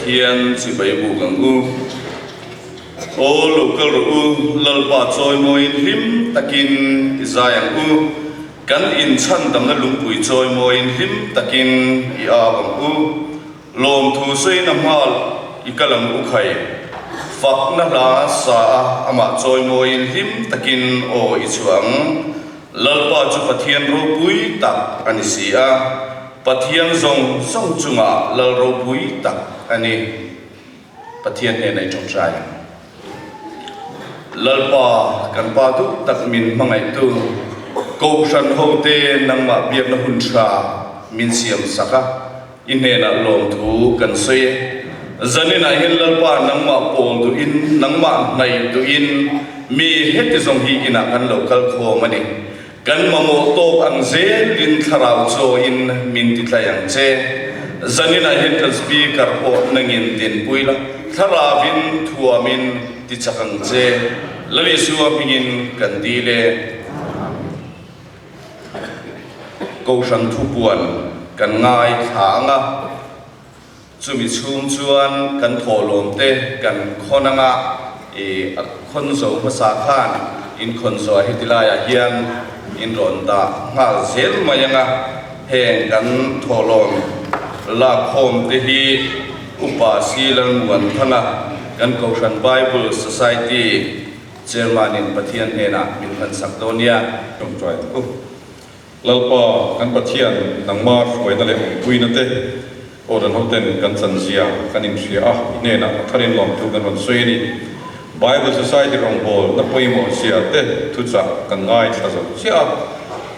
Pathian chibai buk ang u. Aw lo kal rawh u, Lalpa chawimawiin hlim takin i zai ang u. Kan inchhandamna lungpui chawimawiin hlim takin i au ang u. Lawmthu sawiin a hma i kal ang u khai. Fakna hla sa a amah chawimawiin hlim takin aw i chhuah ang. Lalpa chu Pathian ropui tak a ni si a, Pathian zawng zawng chungah Lal ropui tak a ni. Pathian hnenah i tawngtai ang. Lalpa, kan Pa duh tak min hmangaihtu, Kohhran hote nangmah biakna hun tha min siam sak a, i hnenah lawmthu kan sawi e. Zaninah hian Lalpa nangmah pawl duhin, nangmah hnaih duhin mi heti zawng hi inah kan lo kal khawm a ni. Kan mamawh tawk ang zelin thlarau chawiin min ti tlai ang che. Zaninah hian kan Speaker pawh nangin dinpui la, thlaravin thuamin ti chak ang che. Lal Isua hmingin kan dil e. Kohhran thupuan kan ngaithla ang a, chumi chhung chuan kan thawhlawm te kan khawn ang a, i a khawn zo hmasa khan in khawn zawh heti laiah hian in rawn dah nghal zel mai ang a, heng kan thawhlawm lakkhawm te hi Upa Si Lalmuanthanga kan Kohhran Bible Society Chairman in Pathian hnenah min hlan sak dawn nia. Tawngtai ang u. Lalpa kan Pathian nangma hruaina leh awmpuina te Kohhran hoten kan chanzia kan inhria a, i hnenah a tharin lawmthu kan rawn sawi a ni. Bible Society rawngbawlna pawimawh zia te thuchah kan ngaithla zo chiah a.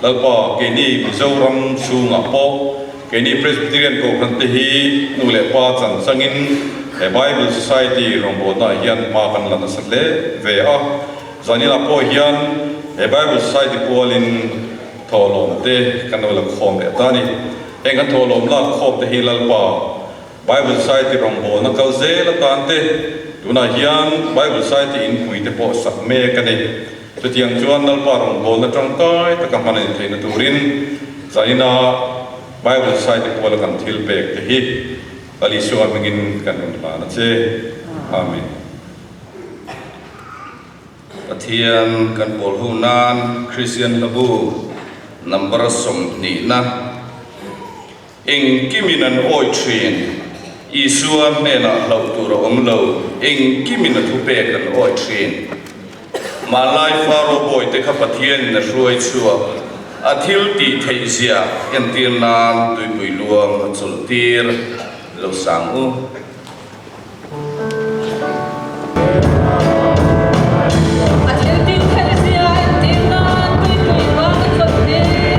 Lalpa keini Mizoram chhungah pawh Keini Presbyterian Kohhran te hi nu leh pa chan changin he Bible Society rawngbawlnaah hian hma kan la nasa hle ve a. Zaninah pawh hian he Bible Society pualin thawhlawm te kan lo la khawm leh ta a ni. Heng kan thawhlawm lak khawm te hi Lalpa Bible Society rawngbawlna kal zel atan te tunah hian Bible Society inpui te pawh sak mek a ni. Chutiang chuan Lalpa rawngbawlna tangkai taka hman a ni theihna turin Zaina Bible Society puala kan thil pek te hi Lal Isua hmingin kan rawn hlan a che. Amen. Pathian kan pawl ho nan Kristian hlabu number 20na Engkimin an awih thin. Isua hnenah hlauh tur a awm lo. Engkimin a thupek an awih thin. Hmanlai Faro bawite kha Pathianin a hruai chhuak. A thil tih theih zia entir nan tuipui luang a chawlh tir lo sang u. A thil tih theih zia entir nan tuipui luang a chawlh tir.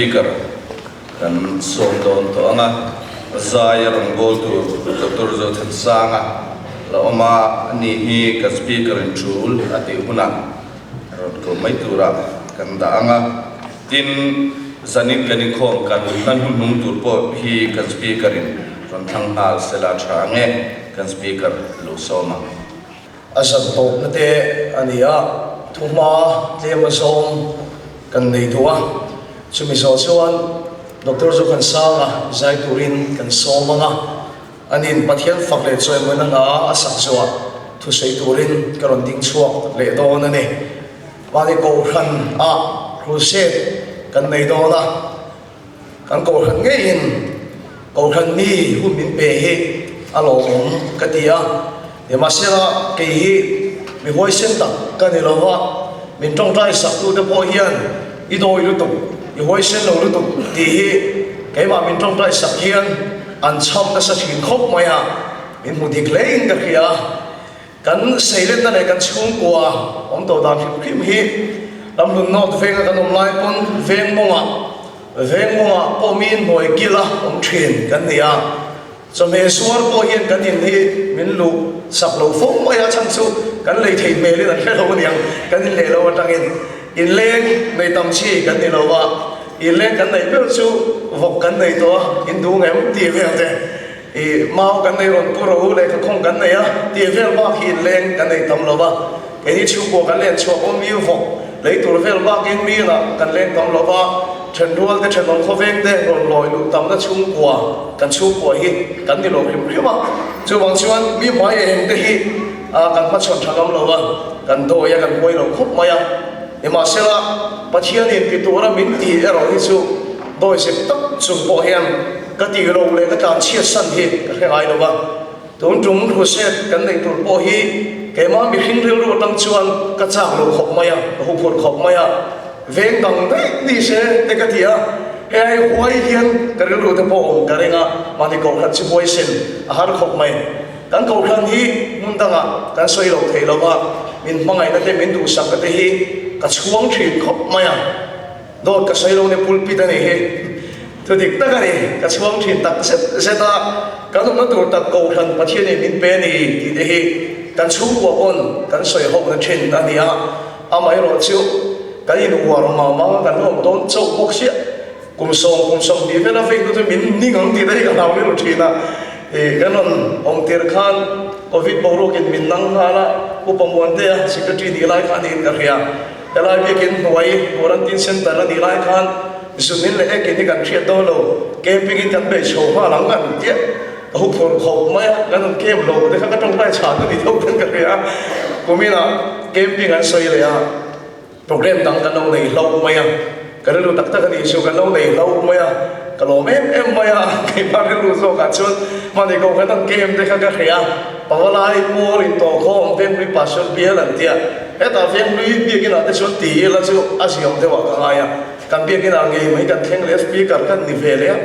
Speaker kan sawm dawn tawh ang a, zai a rawn bawl tur Doctor Zothansanga la awm a, ani hi kan Speaker in tul a tih hunah rawn ko mai turah kan dah ang a, tin zanin kan inkhawm kan hlan hun hnung tur pawh hi kan Speaker in rawn thlang nghal sela tha ang e, kan Speaker lo sawm ang. A zat tawpna te a ni a, thuhma tlem a zawng kan nei duh a, chumi zawh chuan Doctor Zokhansanga zai turin kan sawm ang a, anin Pathian fak leh chawimawina hla a sak zawhah thusawi turin ka rawn ding chhuak leh dawn a ni. Mahni Kohhran ah crusade kan nei dawn a. Kan kohhran ngeiin kohhran mi hun min pe hi a lawmawm ka ti a, nimahsela kei hi mi huaisen tak ka ni lo va, min tawngtai saktute pawh hian i dawi lutuk, i huaisen lo lutuk tih hi keimah min tawngtai sak hian an chham nasa thin khawp mai a, min hmu dik hlein ka hria. Kan seiletna leh kan chhungkua awm tawh dan hrim hrim hi Ramhlun North venga kan awm lai pawn veng mawngah veng mawngah pawh miin hnuai kila awm thin kan ni a. Chawhmeh suar pawh hian kan in hi min luh sak lo fo mai a, chhan chu kan lei thei hmelin an hre lo aniang kan in leh lo atangin inleng nei tam chi kan ni lo va, inleng kan neih ber chu vawk kan nei tawh a, in duh ngem tih vel te. I mau kan nei rawn pu ro leh ka khawng kan nei a, tih vel bak hi inleng kan nei tam lo va, keini chhungkua kan len chhuak awm mi vawk lei tur vel bakin mi inah kan leng tam lo va, thenrual te thenawm khawveng te rawn lawi luh tamna chhungkua kan chhungkua hi kan ni lo hrim hrim a, chuvang chuan mi hmai eng te hi kan hmachhawn tha ngam lo va, kan dawi a kan huai lo khawp mai a, nimahsela Pathianin ti tura min ti erawh hi chu dawizep tak chung pawh hian Ka tih loh leh ka tlan chhiat san hi ka hre ngai lo va, tun tum crusade kan neih tur pawh hi keimah mihring rilru atang chuan ka chak lo khawp mai a, ka huphurh khawp mai a, veng dang daih ni se te ka ti a, hei huai hian ka rilru te pawh awm ka ring a, mahni kohhran chu huaisen a har khawp mai. Kan kohhran hi hmun dangah kan sawi loh theih lo va, min hmangaihna te min duhsakna te hi ka chhuang thin khawp mai a. Dawt ka sawi lo ni pulpit a nih hi. Thu dik tak a ni, ka chhuang thin tak zet zet a, kan awmna tur tak Kohhran Pathianin min pe a ni tih te hi kan chhungkua pawn kan sawi hawkna thin a ni a, amaherawh chu kan in uar mang mang a kan awm dawn chauh bawk sia, kum sawm kum 20 vela vei hnu chu min ning ang tih te hi ka hlau rilru thin a, ih kan rawn awm tir khan Covid boruakin min nang nghal a, Upa Muantea Secretary nih lai kha niin ka hria. Helai biakin hnuai quarantine centre a nih lai khan zunin leh ekin hi kan hriat dawn lo, camping in kan bei chho nghal ang an tia ka hu phur khawp mai a, kan rawn camp lo te kha ka tawngtai chhan a ni deuh khan ka hria a, kuminah camping an sawi leh a, program dang kan lo nei hlauh mai a, ka rilru tak tak a nih chu kan lo nei hlauh mai a, ka lawm em em mai a, keimah rilru zawkah chuan hmanni ko khan an camp te kha ka hria a, Pavalai pawl intawhkhawm Vengpui Pastor bial an tia. Hetah Venghlui biakinah te chuan ti ila chu a ziam deuhah ka ngai a, kan biakinah ngei mai kan thleng leh a, speaker kan ni ve leh a,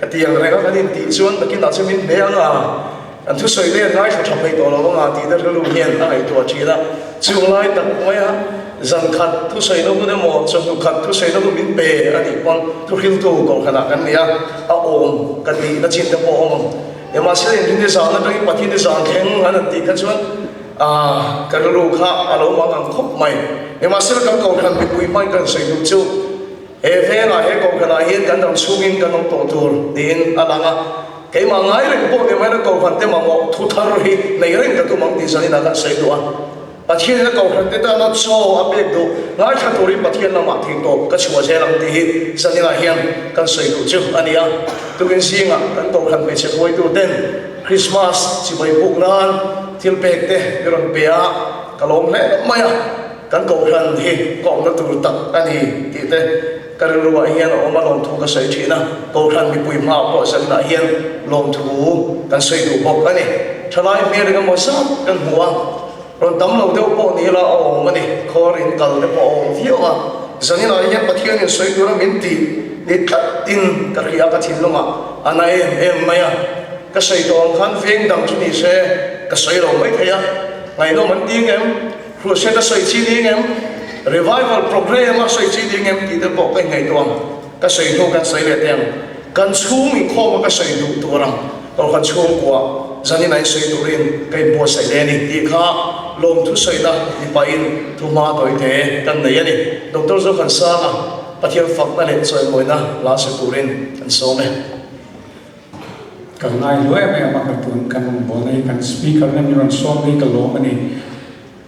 ka ti ang reng a, kan intih chuan nakinah chu min hne ang a, kan thusawi te an ngaithla tha phei tawh lo ang a tih te rilru hian a ngaihtuah thin a, chung lai tak maia zan khat thusawi na hun emaw chawhnu khat thusawi na hun min pe a nih pawn thuhriltu kohhranah kan ni a, a awm ka tihna chin te pawh a awm ang. Nimahsela inrinni zan atangin Pathianni zan thleng an han tih kha chuan Aaa, ka rilru kha a lo mang ang khawp mai. Nimahsela kan kohhran mipui hmain kan sawi duh chu he vengah, he kohhranah hian kan ram chhungin kan awm tawh tur niin a lang a. Keimah ngai reng pawh ni maina kohhran te mamawh thu thar hi nei reng ka tum ang tih zaninah kan sawi duh a. Pathianin a kohhran te tana chaw a pek duh ngaithla turin Pathian lamah theihtawp ka chhuah zel ang tih hi zaninah hian kan sawi duh chu a ni a. Tukin zingah kan kohhran hmeichhe hruaitu ten Krismas chibai buk nan thil pek te mi rawn pe a, ka lawm hle mai a, kan kohhran hi ka awmna tur tak a ni tih te ka rilruah hian a awm a, lawmthu ka sawi thin a, kohhran mipui hmaah pawh zaninah hian lawmthu kan sawi duh bawk a ni. Thalai hmel eng emaw zat kan hmu a, rawn tam lo deuh pawh ni ila a awm a ni, khawr in kal te pawh a awm viau a, zaninah hian Pathianin sawi tura min tih ni tlatin ka hria ka thinlungah a na em em mai a. Ka sawi tawh ang khan veng dang chu ni se ka sawi lo mai thei a, ngaihnawm an ti ngem, crusade a sawi chi ni ngem, revival program a sawi chi ni ngem tih te pawh ka inngaihtuah ang. Ka sawi hnu kan sawi leh teh ang. Kan chhung inkhawm a ka sawi duh tur ang Kohhran chhungkua zanin a insawi turin ka inbuatsaih leh a ni tih kha lawmthu sawina ni pahin thuhma tawite kan nei a ni. Doctor Zokhansanga Pathian fakna leh chawimawina la hre turin kan sawm e. Ka ngai hlu em em a, ka tun kan rawn bawl na hi kan speaker nen min rawn sawm hi ka lawm a ni.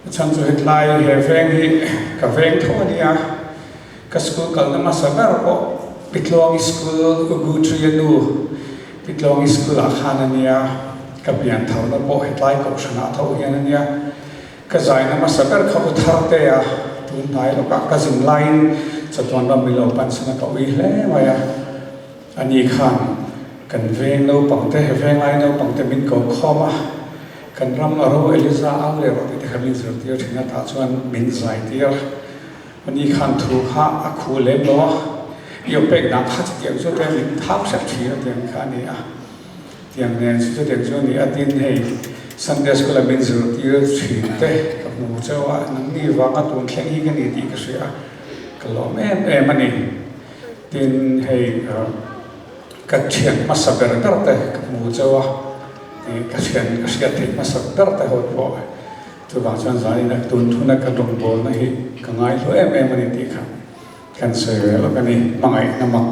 A chhan chu hetlai he veng hi ka veng tho a nia, ka school kalna hmasa ber pawh Pitlawngi school Ugu Tria nu Pitlawngi school ah khan a nia, ka pian tharna pawh hetlai kohhranah tho hian a nia. Ka zaina hmasa ber kha u Tharte a, tun hnai lawkah ka zin laiin chatuan ram milo pan chhan a ka ui hle mai a. Ani khan kan veng naupang te, veng lai naupang te min ko khawm a, kan ram a ro Eliza au leh rawh tih te kha min zirtir thin a, tah chuan min zai tir. Ani khan thu kha a khu lem lo a, i aw pek dan kha chutiang chu te min thau hrep thin a tiang kha a ni a. Tiang nen chu chutiang chu a ni a, tin hei Sunday School a min zirtir thin te ka hmu chauh a, nangni vanga tun thleng hi ka ni tih ka hria a, ka lawm em em a ni. Tin hei ka thian hmasa ber ber te ka hmu chauh a, ka thian ka hriat theih hmasa ber te ho pawh chuvang chuan zanin a tun thuna ka rawngbawlna hi ka ngaihlu em em a ni tih kha kan sawi ve lawk a ni, hmangaihna mak.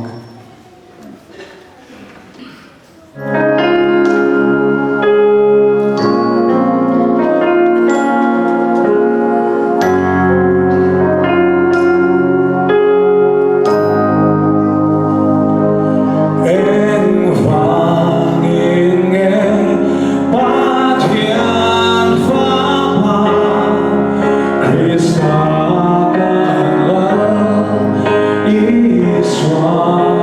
Engvangin nge Pathian fapa Krista kan Lal Isua.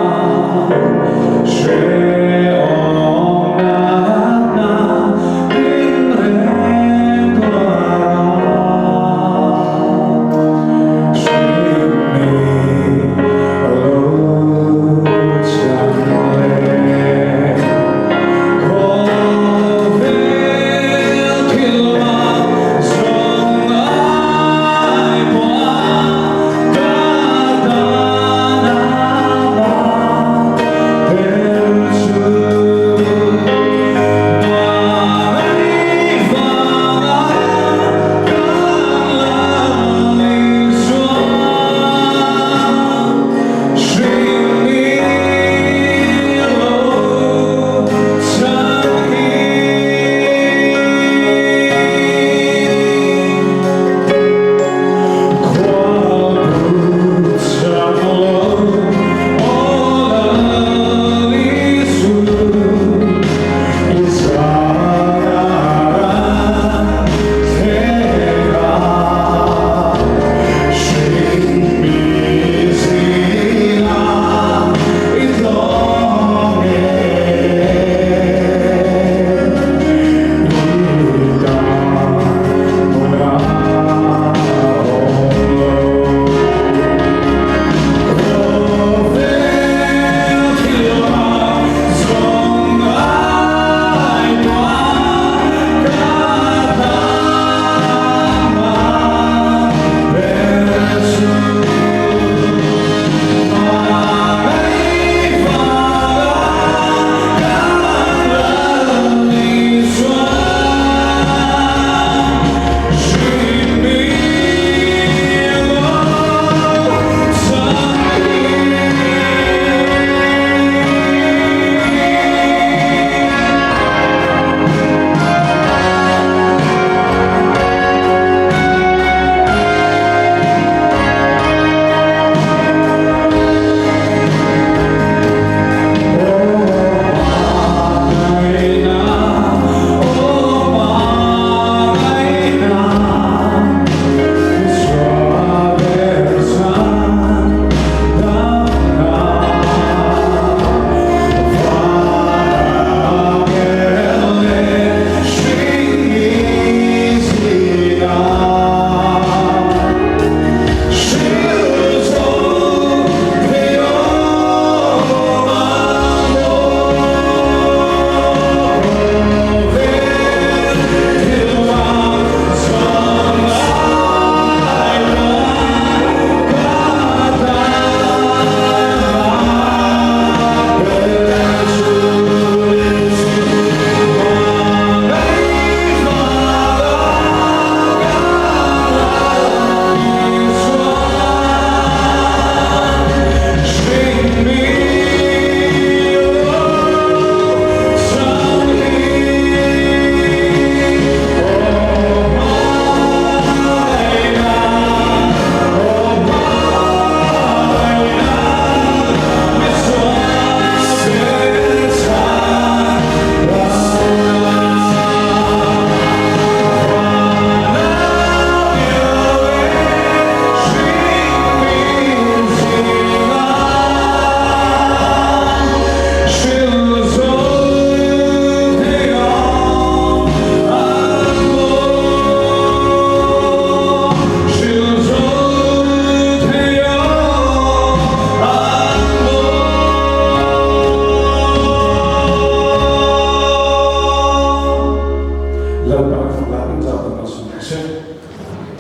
se.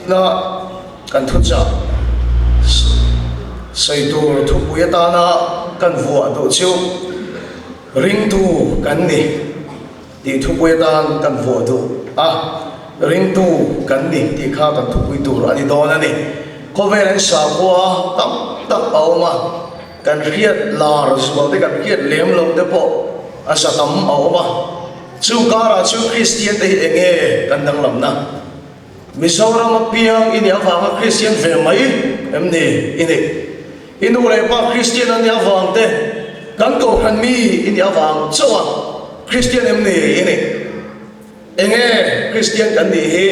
Na kan thuchah sawi tur thupui atana kan vuah duh chu ringtu kan ni tih thupui atan kan vuah duh a, ringtu kan ni tih kha kan thupui tur a ni dawn a ni. Khawvel an sakhua tam tak a awm a, kan hriat lar zual te kan hriat lem loh te pawh a za tam a awm a, chu karah chuan Kristian te hi eng nge kan danglamna? Mizoram a piang i nih avanga Kristian ve mai em ni i nih? I nu leh pa Kristian an nih avang te, kan kohhran mi i nih avang chauh a Kristian em ni i nih? Enge Kristian kan nih hi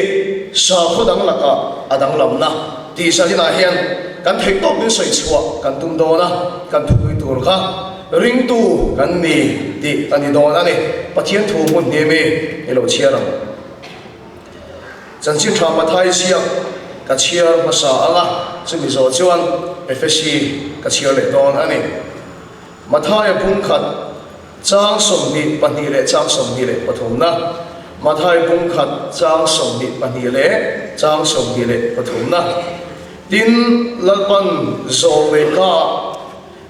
sakhaw dang lakah a danglamna tih zaninah hian kan theih tawp min sawi chhuah kan tum dawn a, kan thupui tur kha ringtu kan ni tih a ni dawn a ni. Pathian thu hmun hnih mi i lo chhiar ang. Chanchin tha Mathai ziak ka chhiar hmasa ang a, chumi zawh chuan Efesi ka chhiar leh dawn a ni. Mathaia bungkhat chang 22 leh chang 23 na, Mathai bungkhat chang 22 leh chang 23 na, Tin, Lalpan zawh leh ka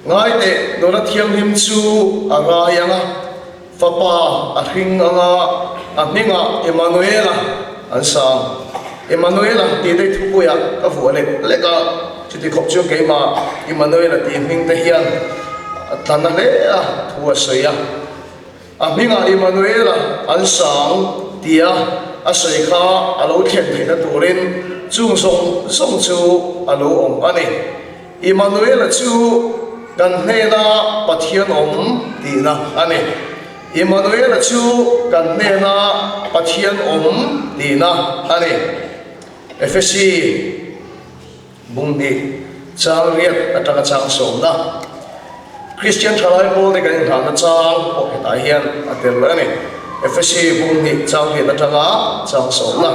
ngaiteh nula thianghlim chu a rai ang a, Fapa a hring anga a hmingah Emmanuela an sang. Emmanuela tih daih thupuiah ka vuah lek lek a, chuti khawp chuan keimah Emmanuela tih hming te hian a tla na hle a thu a sawi a. A hmingah Emmanuela an sang tia a sawi kha a lo thlen theihna turin chung zawng zawng chu a lo awm a ni. Immanuela chu kan hnena Pathian awm tihna a ni. Immanuela chu kan hnena Pathian awm tihna a ni. Efesi bung hnih chang riat atanga chang sawmna Kristian thalai pawlte kan inhlahna chang pawh hetah hian a tel a ni. Efesi bung hnih chang riat atanga chang sawmna.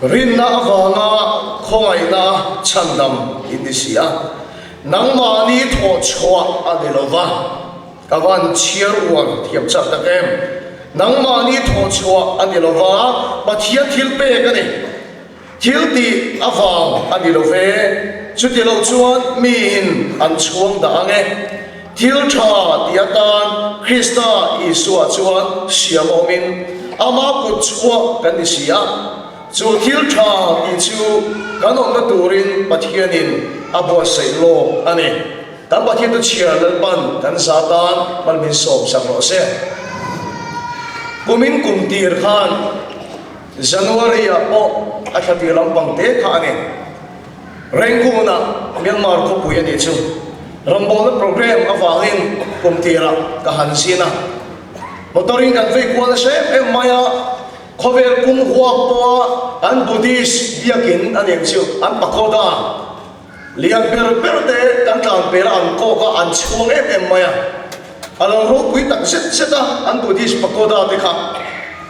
Rinna avanga khawngaihna chhandam in ni si a, nangmahni thawh chhuah a ni lo va, ka van chhiar uar thiam chak tak em? Nangmahni thawh chhuah a ni lo va, Pathian thil pek a ni. Thil tih avang a ni lo ve, chuti lo chuan miin an chhuang dah ang e. Thil tha ti atan Krista Isua chuan siam awmin ama kut chhuak kan ni si a, chu thil tha tih chu kan awmna turin Pathianin a buatsaih lawk a ni. Kan Pathian tu chhiar Lalpan kan za tan hman min sawm sak rawh se. Kumin kum tir khan January-ah pawh a thla tir lampang te kha a ni. Rangoon-ah Myanmar khawpui a nih chu rawngbawlna program avangin kum tirah ka han zin a. Motor-in kan vei kual nasa em em mai a, khawvel pum huak pawha an Buddhist biakin a nih chu an pagoda lian ber ber te kan tlan pel a, an kawk a, an chhuang em em mai a. A lo ropui tak zet zet a, an Buddhist pagoda te kha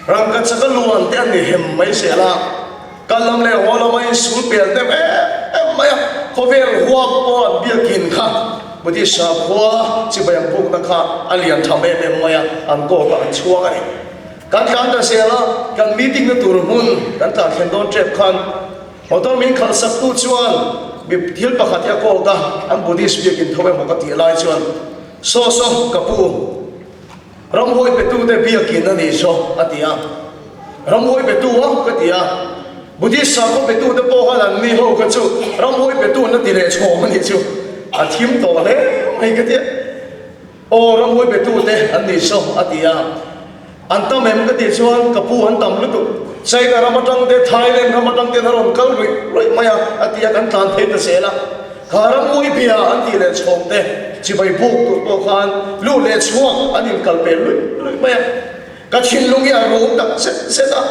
rangkachak a luan te an ni hem mai zel a. Kal lam leh haw lama insul pel deuh em em mai a, khawvel huap pawh an biakin kha Buddhist sakhua chibai an bukna kha a lian tham em em mai a, an kawk a an chhuak a ni. Kan tlan ta zel a, kan meeting na tur hmun kan tlan thlen dawn tep khan motor min khalh sak tu chuan mi thil pakhat hi a kawk a, an Buddhist biakin tho emaw ka tih lai chuan saw saw ka pu, Ramhuai petute biakin a nih saw a ti a. Ramhuai petu a ka ti a. Buddhist sakhaw petute pawh khan an ni ho kha chu ramhuai petu an la ti leh chhawm a nih chu. A thim tawh hle mai ka ti a. Aw ramhuai petute an nih saw a ti a. An tam em ka tih chuan ka pu an tam lutuk. China ram atang te Thailand ram atang ten a rawn kal ruih ruih mai a a ti a kan tlan phei ta zel a. Kha ramhuai bia an tih leh chhawng te chibai buk tur pawh khan luh leh chhuak an inkal pel luih luih mai a. Ka thinlung hi a rum tak zet zet a,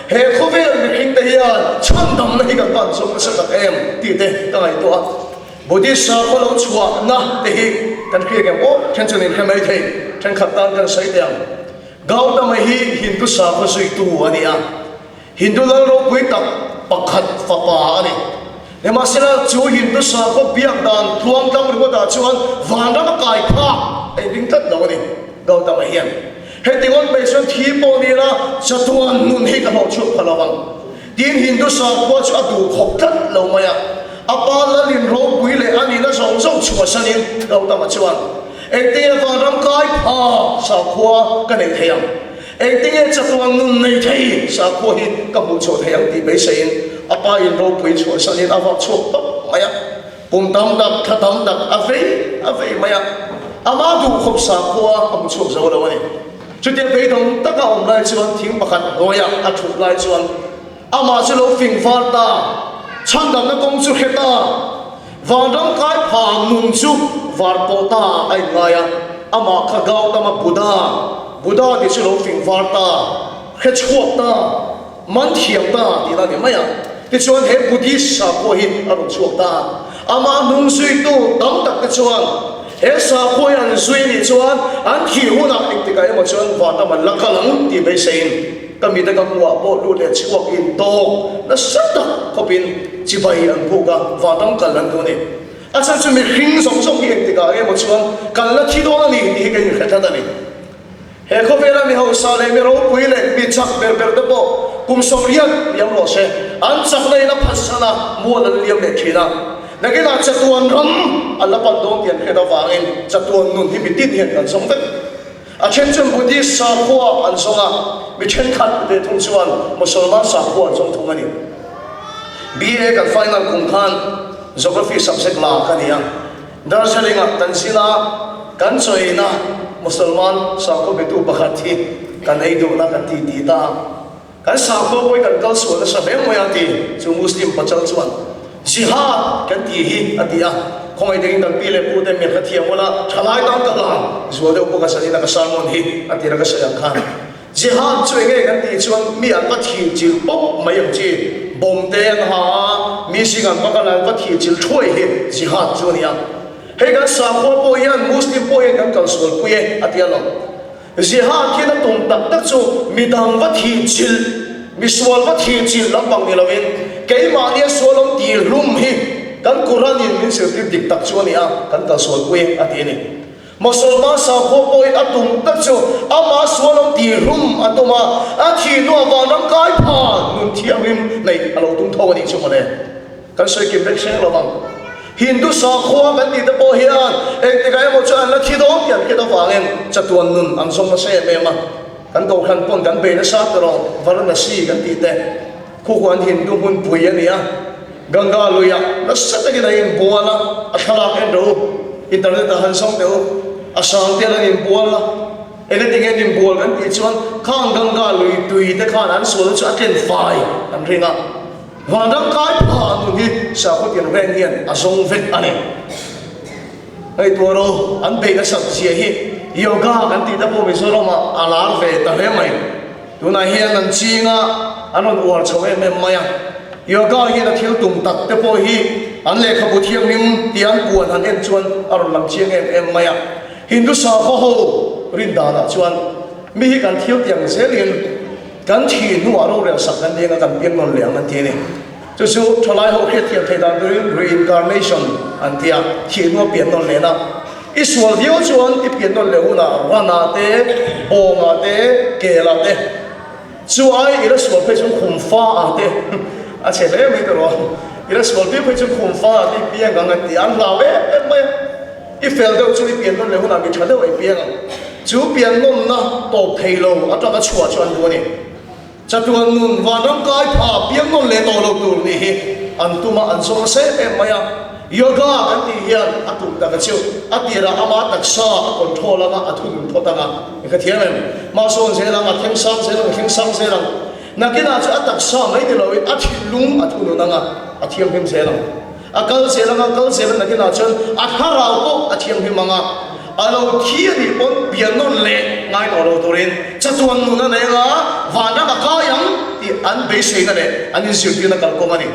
he khawvel mihring te hian chhandamna hi kan pan zawk nasa tak em tih te ka ngaihtuah a. Buddhist sakhaw lo chhuahna te hi kan hriat em aw, then chuan inhre mai thei, thenkhat tan kan sawi teh ang. Gautama hi Hindu sakhaw zuitu a ni a. Hindu lal ropui tak pakhat fapa a ni. Nimahsela, chu Hindu sakhaw biak dan tluangtlang ringawtah chuan vanram a kai phak a inring tlat lo a ni, Gautama hian. Heti ngawt mai chuan thi pawh ni ila, chatuan nun hi ka hlawh chhuak pha lo ang. Tin, Hindu sakhua chu a duh khawp tlat lo mai a, a pa lalin ropui leh a nihna zawng zawng chhuahsanin Gautama chuan, Engtinge vanram kai pha sakhua ka neih thei ang? Engtinge chatuan nun nei thei sakhua hi ka hmuh chhuah thei ang tih beiseiin a pa in ropui chhuahsanin a vak chhuak tawp mai a. Kum tam tak, thla tam tak a vei a vei mai a, amah duh khawp sakhua a hmu chhuak zo lo a ni. Chutia beidawng taka awm lai chuan thing pakhat hnuaiah a thut lai chuan amah chu lo fing var ta, chhandamna kawng chu hre ta, vanram kai pha nun chu var pawh ta a inngai a, amah kha Gautama Buddha, Buddha tih chu lo fing var ta, hre chhuak ta, man thiam ta tihna a ni mai a. Tichuan he Buddhist sakhua hi a rawn chhuak ta a. Amah hnung zuitu tam tak te chuan he sakhua hi an zui anih chuan an thih hunah engtikah emaw chuan vanram an la kal ang tih beiseiin ka mite ka hmuhah pawh lut leh chhuak in tawk nasa tak khawpin chibai an buk a, vanram kal an duh a ni. A chhan chu mihring zawng zawng hi engtikah emaw chuan kan la thi dawn a ni tih hi ka inhre tlat a ni. He khawvela mi hausa leh mi ropui leh mi chak ber ber te pawh kum 80 liam rawh se, an chakna in a phatsan a, mual an liam leh thin a. Nakinah chatuan ram an la pan dawn tih an hriat avangin chatuan nun hi mi tin hian kan zawng vek. A then chuan Buddhist sakhua an zawng a, mi thenkhat ve thung chuan Mosolman sakhua an zawng thung a ni. BA kan final kum khan Geography subject la ka ni a. Darjeeling-ah kan zin a, kan chawiina Musalman sakhaw betu pakhat hi kan ei duhna kan ti ti ta a. Kan sakhaw pawh hi kan kal sual nasa hle mai a ti chu Muslim pachal chuan Jihad kan ti hi a ti a. Khawngaih takin kan pi leh pu te mian kha thiam ula, thalai tan ka hlan zual deuh bawk a zanin a ka sermon hi a tir a ka sawi ang khan. Jihad chu enge kan tih chuan mi an va thih chilh pawp mai ang chi, bomb te an ha a, mi zing an va kal a an va thih chilh thuai hi jihad chu a ni a. Hei kan sakhua pawh hian Muslim pawh hian kan kalsual pui e a ti a lo. Jihad hian a tum tak tak chu midang va thih chilh, misual va thih chilh lampang ni loin keimahnia sual awm tih hlum hi kan Quran in min zirtir dik tak chu a ni a, kan kalsual pui e a ti a ni. Mosolman sakhua pawhin a tum tak chu amah sual awm tih hlum a tum a, a thih hnuah vanram kai pha nun thianghlim neih a lo tum tho a nih chu mawle. Kan sawi kim vek hreng lo ang. Hindu sakhua kan tih te pawh hian engtikah emaw chu an la thi dawn tih an hriat avangin chatuan nun an zawng nasa em em a. Kan kohhran pawn kan bei nasa tawh Varanasi kan tih te khu khuan Hindu hmunpui a ni a. Ganga luiah nasa takin a inbual a, a thlalak en rawh u, internet ah han zawng teh u, a sang te an inbual a, engati nge an inbual kan tih chuan khang Ganga lui tui te khan an sualna chu a tlen fai an ring a, vanram kai pha nun hi sakhaw tinreng hian a zawng vek a ni. Ngaihtuah rawh, an beih nasat zia hi yoga kan tih te pawh Mizoram ah a lar ve ta hle mai. Tunah hian an ching a, an rawn uar chho em em mai a. Yoga hian a thil tum tak te pawh hi an lehkhabu thianghlim tih an puan han en chuan a rawn lang chiang em em mai a. Hindu sakhaw ho rin danah chuan mi hi kan thil tiang zelin kan thih hnuah rorel sak kan ni anga kan piang nawn leh ang an ti a ni. Chu chu thalai ho hriatthiam theih dan turin reincarnation an ti a, thih hnua pian nawn lehna. I sual viau chuan i pian nawn leh hunah ranah te, bawngah te, kelah te, chu ai i la sual phei chuan khum fa ah te, a chhe hle mai tawh, i la sual viau phei chuan khum fa ah te i piang ang an ti a, an hlau em em mai a. I fel deuh chu i pian nawn leh hunah mi tha deuh a i piang ang. Chu pian nawnna tawp thei lo atanga chhuah chu an duh a ni. Chatuan nun vanram kai pha piang nawn leh tawh lo tur nih hi an tum a, an zawng nasa em em mai a. Yoga kan tih hian a tum tak a chiu. A tirah ama taksa a control anga a thunun phawt anga i ka thiam em? Mahsawn zel ang, a thleng sang zel ang, a thleng sang zel ang. Nakinah chu a taksa mai ni loin a thinlung a thunun anga a thianghlim zel ang. A kal zel anga kal zel a nakinah chuan a thlarau pawh a thianghlim anga a lo thi a nih pawn pian nawn leh ngai tawh lo turin chatuan nun a nei anga vanram a kai ang tih an beiseina leh an inzirtirna kalkawng a ni.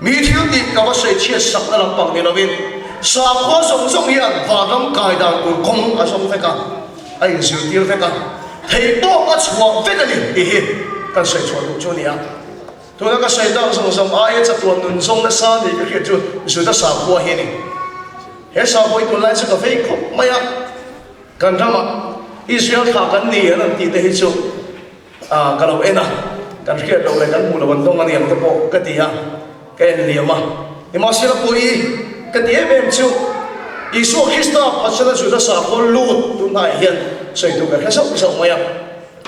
Mi thil tih ka va sawi chhiat sakna lampang ni lovin sakhua zawng zawng hian vanram kai dan tur kawng a zawng vek a, a inzirtir vek a, theihtawp a chhuah vek a ni tih hi kan sawi chhuah duh chu a ni a. Tuna ka sawi tak zawng zawng aia chatuan nun zawng nasa ni ka hriat chu Juda sakhua hi a ni. He sakhua hi tunlai chu ka vei khawp mai a, kan ramah Israel thlah kan ni an rawn tih te hi chu ka lo en a. Kan hriat loh leh kan hmuh loh an dawng a ni ang te pawh ka ti a, ka en liam a. Nimahsela pawi ka ti em em chu Isua Krista phatsana Juda sakhaw lut tunhnaiah hian sawi tur ka hre zauh zauh mai a.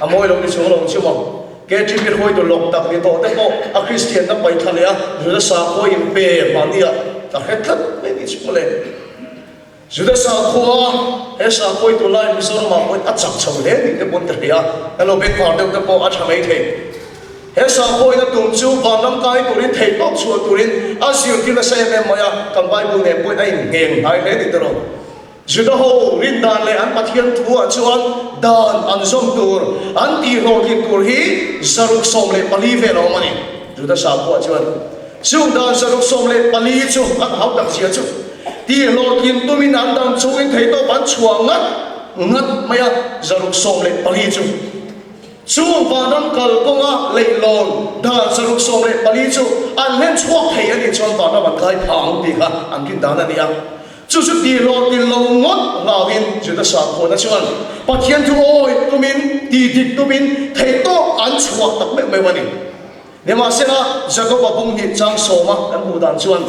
A mawi lo ni chung lo chu maw? KTP hruaitu lawk tak ni tawh te pawh a Kristianna paih thla leh a Juda sakhaw inpe mahniah ka hre tlat mai ni chu mawle. Juda sakhua, he sakhua hi tunlai Mizoramah pawhin a chak chho hle tih te pawn ka hria a, kan lo bengvar deuh te pawh a tha mai thei. He sakhua in a tum chu vanram kai turin theihtawp chhuah turin a zirtir nasa em em mai a, kan Bible nen pawhin a inngheng hnai hle tih te rawh. Juda ho rindan leh an Pathian thuah chuan dan an zawm tur, an tihhlawhtlin tur hi 614 vel a awm a ni. Juda sakhua chuan chung dan 614 chu an hau tak zia chu tihhlawhtlin tumin an dam chungin theihtawp an chhuah ngat ngat mai a, 614 chu. Chung vanram kal kawnga leihlawn dan 614 chu an hlen chhuak thei a nih chuan vanram an kai phang tih kha an rin dan a ni a. Chu chu tihhlawhtlin lo ngawt hlauhin Juda sakhuana chuan Pathian thu awih tumin, tihdik tumin theihtawp an chhuah tak meuh meuh a ni. Nimahsela, Jakoba bung hnih chang sawma kan hmuh dan chuan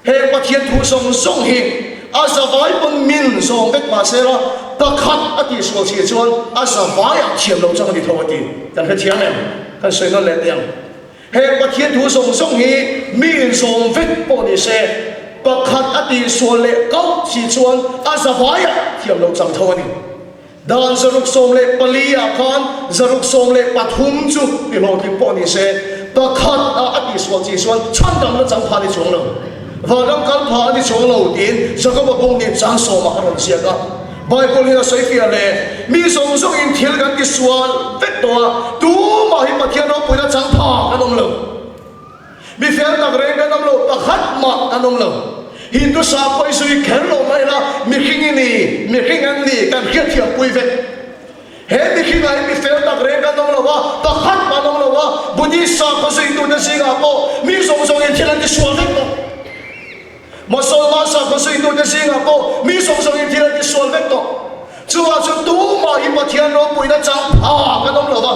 he Pathian thu zawng zawng hi a zavai pawn min zawm vek mahsela pakhat a tihsual chhiah chuan a zavaiah thiam lo chang a ni tho a ti. Kan hrethiam em? Kan sawi nawn leh teh ang. He Pathian thu zawng zawng hi mi inzawm vek pawh ni se, pakhat a tihsual leh kauh si chuan a zavaiah thiam lo chang tho a ni. Dan 614 ah khan 613 chu ti hlawhtling pawh ni se, pakhat ah a tihsual chi chuan chhandamna chang pha a ni chuang lo, vanram kal pha a ni chuang lo tiin Jakoba bawng nih chang sawmah a rawn ziak a. Bible hian a sawi fiah hle, mi zawng zawngin thil kan tisual vek tawh a, tumah hi Pathian ropuina chang pha kan awm lo. Mi fel tak reng kan awm lo, pakhat mah kan awm lo. Hindu sakhaw i zui kher lo mai la, mihring i ni, mihring an ni, kan hriatthiam pui vek. He mihringah hi mi fel tak reng kan awm lo a, pakhat mah an awm lo a, Buddhist sakhaw zuitute zingah pawh mi zawng zawngin thil an tisual vek tawh. Mosolman sakhaw zuitute zingah pawh mi zawng zawngin thil an tisual vek tawh. Chuvang chu tumah hi Pathian ropuina chang pha kan awm lo va.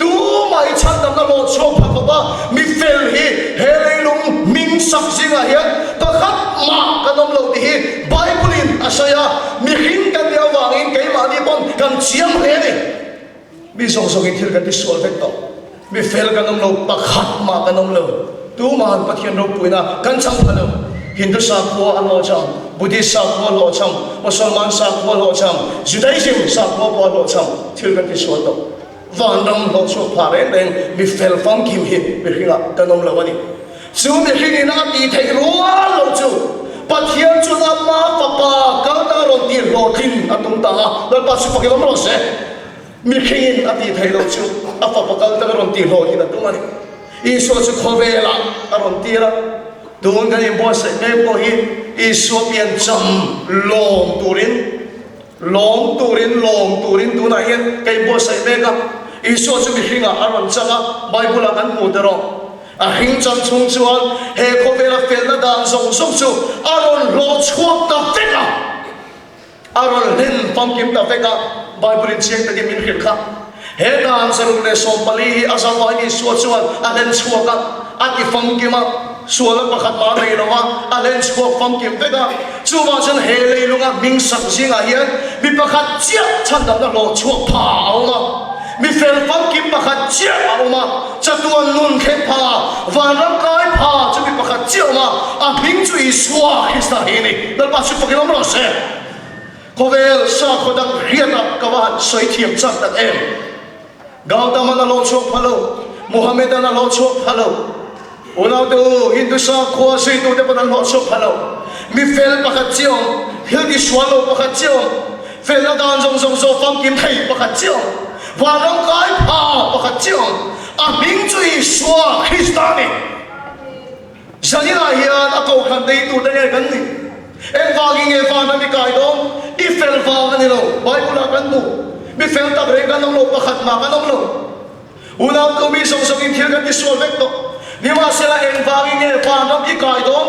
Tumah hi chhandamna lawh chhuak pha khawp a, mi fel hi he leilung hming sak zingah hian pakhat mah kan awm lo tih hi Bible-in a sawi a, mihring kan nih avangin keimahni pawn kan chiang hle a ni. Mi zawng zawngin thil kan tisual vek tawh, mi fel kan awm lo, pakhat mah kan awm lo. Tumahan Pathian ropuina kan chang pha lo. Hindu sakhua a hlawhchham, Buddhist sakhua a hlawhchham, Mosolman sakhua a hlawhchham, Judaism sakhua pawh a hlawhchham. Thil kan tisual tawh. Vanram hlawhchhuak phah reng reng mi fel famkim hi mihringah kan awm lo a ni. Chu mihringin a tih theih rual lo chu Pathian chuan ama fapa kalna rawn tih hlawhtlin a tum ta a, Lalpa chu fakin awm rawh se. Mihringin a tih theih loh chu a fapa kal tak a rawn tih hlawh in a tum a ni. Isua chu khawvelah a rawn tir a, tun kan inbuatsaih mek pawh hi Isua piancham lawm turin, lawm turin, lawm turin tunah hian ka inbuatsaih mek a. Isua chu mihringah a rawn chang a, Bible-ah kan hmu ta rawh. A hring chang chhung chuan he khawvela felna dan zawng zawng chu a rawn hlawh chhuak ta vek a. A rawn hlen famkim ta vek a, Bible-in chiang takin min hrilh kha. He dan 114 hi a zavain Isua chuan a hlen chhuak a, a ti famkim a, sualna pakhat mah a nei lo a, a hlen chhuak famkim vek a. Chuvang chuan he leilunga hming sak zingah hian mi pakhat chiah chhandamna hlawh chhuak pha a awm a, mi fel famkim pakhat chiah a awm a, chatuan nun thleng pha, vanram kai pha chu mi pakhat chiah a awm a, a hming chu Isua Krista hi a ni. Lalpa chu fakin awm rawh se. Khawvel sakhaw dang hriatah ka va han sawi thiam chak tak em. Gautama'n a hlawh chhuak pha lo, Muhammeda'n a hlawh chhuak pha lo, Unaute u, Hindu sakhua zuitute pawn an hlawh chhuak pha lo. Mi fel pakhat chiah awm, thil ti sual lo pakhat chiah awm, felna dan zawng zawng zawh famkim thei pakhat chiah awm, vanram kai pha pakhat chiah awm, a hming chu Isua Krista a ni. Zaninah hian a kohhran neitute nge kan nih? Engvangin nge vanram i kai dawn? I fel vang a ni lo, Bible-ah kan hmu. Mi fel tak reng kan awm lo, pakhat mah kan awm lo. Unau tu mi zawng zawngin thil kan tisual vek tawh. Nimahsela engvangin nge vanram i kai dawn?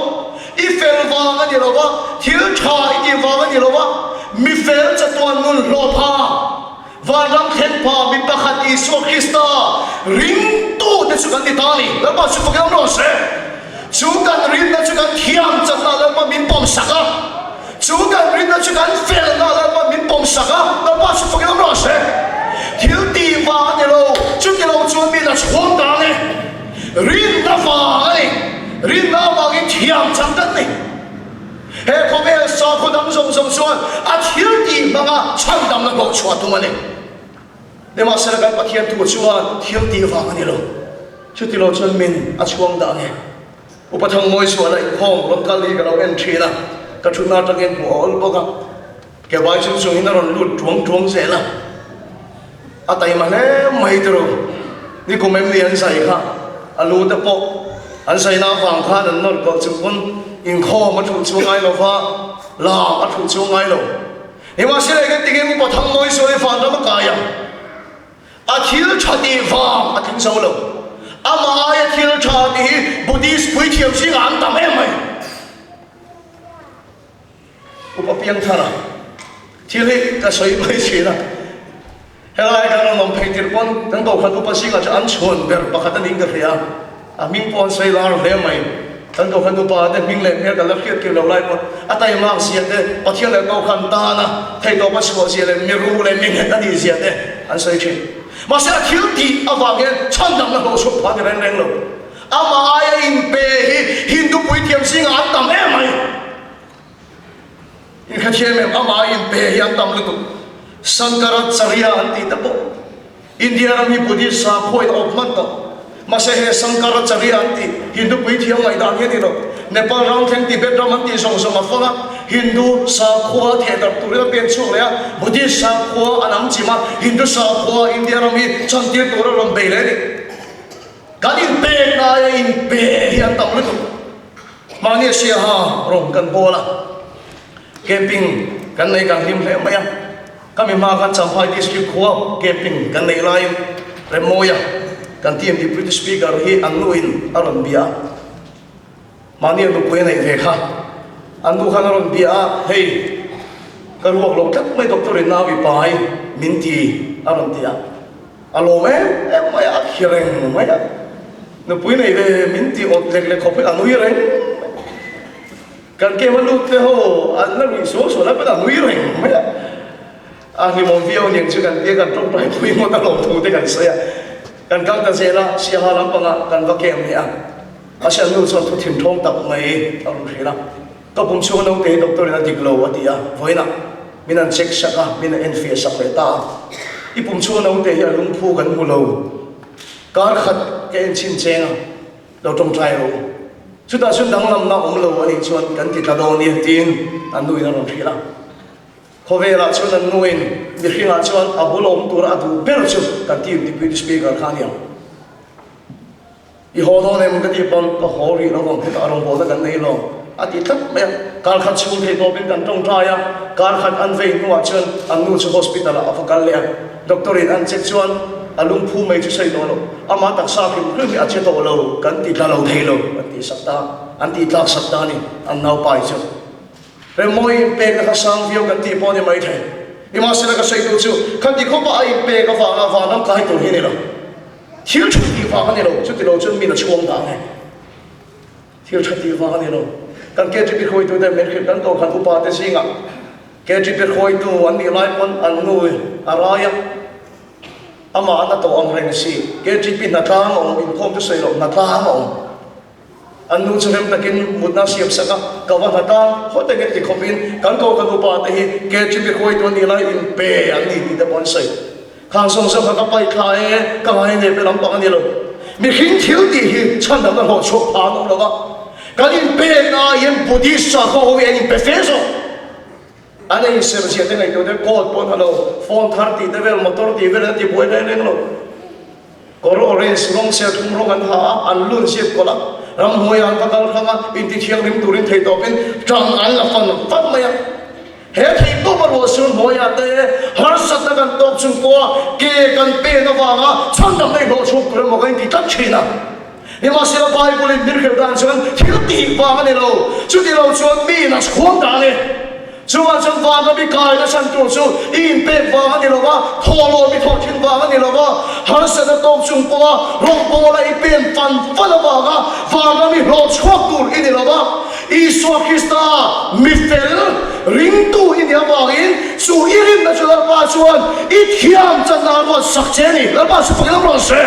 I fel vang a ni lo va, thil tha i tih vang a ni lo va, mi fel chatuan nun hlawh pha. Vanram thleng pha mi pakhat Isua Krista ringtute chu kan ni ta a ni. Lalpa chu fakin awm rawh se. Chu kan rinna chu kan thiam chatna Lalpa min pawmsak a, chu kan rinna chu kan felna Lalpa min pawmsak a, Lalpa chu fakin awm rawh se. Thil tih vang a ni lo, chuti lo chuan mi la chhuang ta ang e. Rinna vang a ni, rinna avangin thiam chat kan ni. He khawvel sakhaw dang zawng zawng chuan a thil tih hmanga chhandamna hlawh chhuah tum a ni. Nimahsela kan Pathian thu chuan thil tih vang a ni lo. Chuti lo chuan min a chhuang dah nge? Upa Thangmawi chuan a inkhawm rawn kal hi ka lo en thin a, ka thutna atangin hmuh a awl bawk a. Ke bai chung chungin a rawn lut tuang tuang zel a, a taima hle mai tiraw. Nikum em ni an zai kha, a lu te pawh an zaina avang khan an nawr kawlh chung pawn inkhawm a thuh chu ngai lo va, lam a thuh chu ngai lo. Nimahsela engtin tinge Upa Thangmawi sawi vanram a kai ang? A thil tha tih vang a tling zo lo. Amah aia thil tha tih hi Buddhist puithiam zingah an tam em mai. Upa Piangthara thil hi ka sawi mai thin a, helai kan rawn awm phei tir pawn kan Kohhran upa zingah chuan an chhuan ber pakhat a niin ka hria a, a hming pawh an sawi lar hle mai. Kan Kohhran upa te hming leh hmel kan la hriat kir lo lai pawn a taimak zia te, Pathian leh Kohhran tana theihtawpa chhuah zia leh miru leh minghet a nih zia te an sawi thin. Mahse a thil tih avang hian chhandamna hlawhchhuak phah a ni reng reng lo. Amah aia inpe hi Hindu puithiam zingah an tam em mai. Inkhathiam em amah aia inpe hi an tam lutuk. Sankaracharya an tih te pawh India ram hi Buddhist sakhaw in a awp hman tawh. Mahse he Sankaracharya an tih Hindu puithiam ngaihdan hi a ni lo. Nepal ram thleng Tibet ram an tih zawng zawng a fang a, Hindu sakhua thehdarh turin a pen chhuak leh a, Buddhist sakhua an ang chim a, Hindu sakhua India ram hi chantir tura rawn bei leh a ni. Kan inpek laia inpe hi an tam lutuk. Mahni a siaha rawng kan bawl a, camping kan nei kan hlim hle mai a. Ka mi hma khan Champhai District khua camping kan neih laiin Remmawia kan team Deputy Speaker hi an nuin a rawn bia a. Mahni a nupui a neih ve kha an nu khan a rawn bia a, hei ka ruak lo tlat mai doctor in nau i pai min ti a rawn ti a. A lawm em em mai a, a khi reng mai a. Nupui nei ve min ti awt lek lek khawp hi a nui reng mai. Kan kem a lut te ho an la ruih sual sual a pawn a nui reng mai a. A hlimawm viau aniang chu kan tia kan tawngtai pui ngawt a lawm thu te kan sawi a. Kan kal ta zel a, Siaha lampangah kan va kem leh a. Mahse an nu chuan thu thinthawng tak mai a rawn hrilh a. Ka pum chhunga naute hi doctor in a dik lo a ti a, vawiinah min an check sak a, min an enfiah sak leh ta a. I pum chhunga naute hi a lungphu kan hmu lo, kar khat ka en chhin cheng a, lo tawngtai rawh u. Chutah chuan danglamna awm lo a nih chuan kan ti tla dawn nia tiin an nu in a rawn hrilh a. Khawvelah chuan an nu in mihringah chuan a bul awm tura a duh ber chu kan team deputy speaker kha a ni ang. I haw dawn em ka tih pawn ka haw rih lo vang hetah a rawngbawlna kan nei lo a ti tlat mai a. Kar khat chhung thei tawpin kan tawngtai a, kar khat an vei hnuah chuan an nu chu hospital ah a va kal leh a. Doctor in an check chuan a lungphu mai chu sawi tawh lo, amah taksa hrim hrim hi a che tawh lo, kan ti tla lo thei lo an tih sak ta, an tih tlak sak ta a ni an naupai chu. Remawi inpekna kha sang viau kan tih pawh a ni mai thei. Nimahsela ka sawi duh chu khati khawpa a inpek avanga vanram kai tur hi a ni lo. Thil tha tih vang a ni lo, chuti lo chuan min a chhuang dah nge? Thil tha tih vang a ni lo. Kan KTP hruaitu te min hrilh kan kohhran upa te zingah KTP hruaitu an nih lai pawn an nu a rai a, amah an a tawh ang reng si. KTP hnatlang a awm, inkhawm chu sawi loh hnatlang a awm. An nu chu rem takin mutna siam sak a, ka va hnatlang haw takin ti khawpin kan kohhran upa te hi KTP hruaitu an nih lai inpe an ni tih te pawh an sawi. Khang zawng zawng kha ka paih thla e, ka ngai nei pe lampang a ni lo. Mihring thil tih hi chhandamna hlawh chhuak pha an awm lo va, kan inpekna ah hian Buddhist sakhaw ho hi an inpe fe zawk. An ei ser zia te ngaihtuah te coat pawh an ha lo, phone thar tih te vel, motor tih vel an ti buai reng reng lo. Kawr orange rawng serthlum rawng an ha a, an lun zip kawlh a, ramhnuaiah an va kal hrang a, intithianghlim turin theihtawpin tang an la fan fan mai a. He theihtawp a ruah sur hnuaiah te harsatna kan tawk chung pawha ke kan pen avanga chhandam nei hlawh chhuak tur emaw kan inti tlat thin a. Nimahsela Bible-in min hrilh dan chuan thil tih vang a ni lo, chuti lo chuan miin a chhuang dan e. Chuvang chuan vanram i kaina chhan tur chu i inpek vang a ni lo va, thawhlawm i thawh thin vang a ni lo va, harsatna tawk chung pawha rawngbawla i pen fan fan avanga vanram i hlawh chhuak tur i ni lo va. Isua Krista mi fel ringtu i nih avangin chu i rinna chu Lalpa chuan i thiam channa a ruat sak che a ni. Lalpa chu fakin awm rawh se.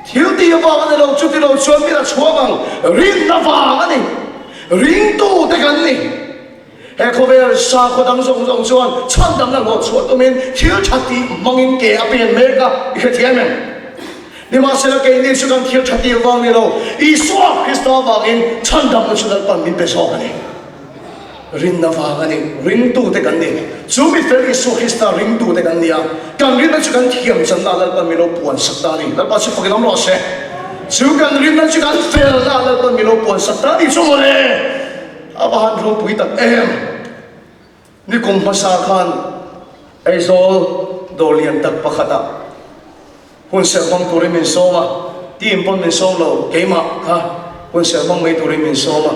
Thil tih avang a ni lo, chuti lo chuan min a chhuak ang rinna vang a ni. Ringtu te kan ni. He khawvel sakhaw dang zawng zawng chuan chhandamna hlawh chhuah tumin thil tha tih hmangin ke a pen mek a, i hrethiam em? Nimahsela keini chu kan thil tha tih vang ni lo, Isua Krista vangin chhandamna chu Lalpan min pe zawk a ni. Rinna vang a ni. Ringtu te kan ni. Chu mi fel Isua Krista ringtu te kan ni a, kan rinna chu kan thiam channa Lalpan min lo puan sak ta a ni. Lalpa chu fakin awm rawh se. Chu kan rinna chu kan felna Lalpan min lo puan sak ta ni chu mawle! A va han ropui tak em! Nikum hmasa khan Aizawl dawr lian tak pakhatah hun serh hmang turin min sawm a, team pawn min sawm lo, keimah kha hun serh hmang mai turin min sawm a.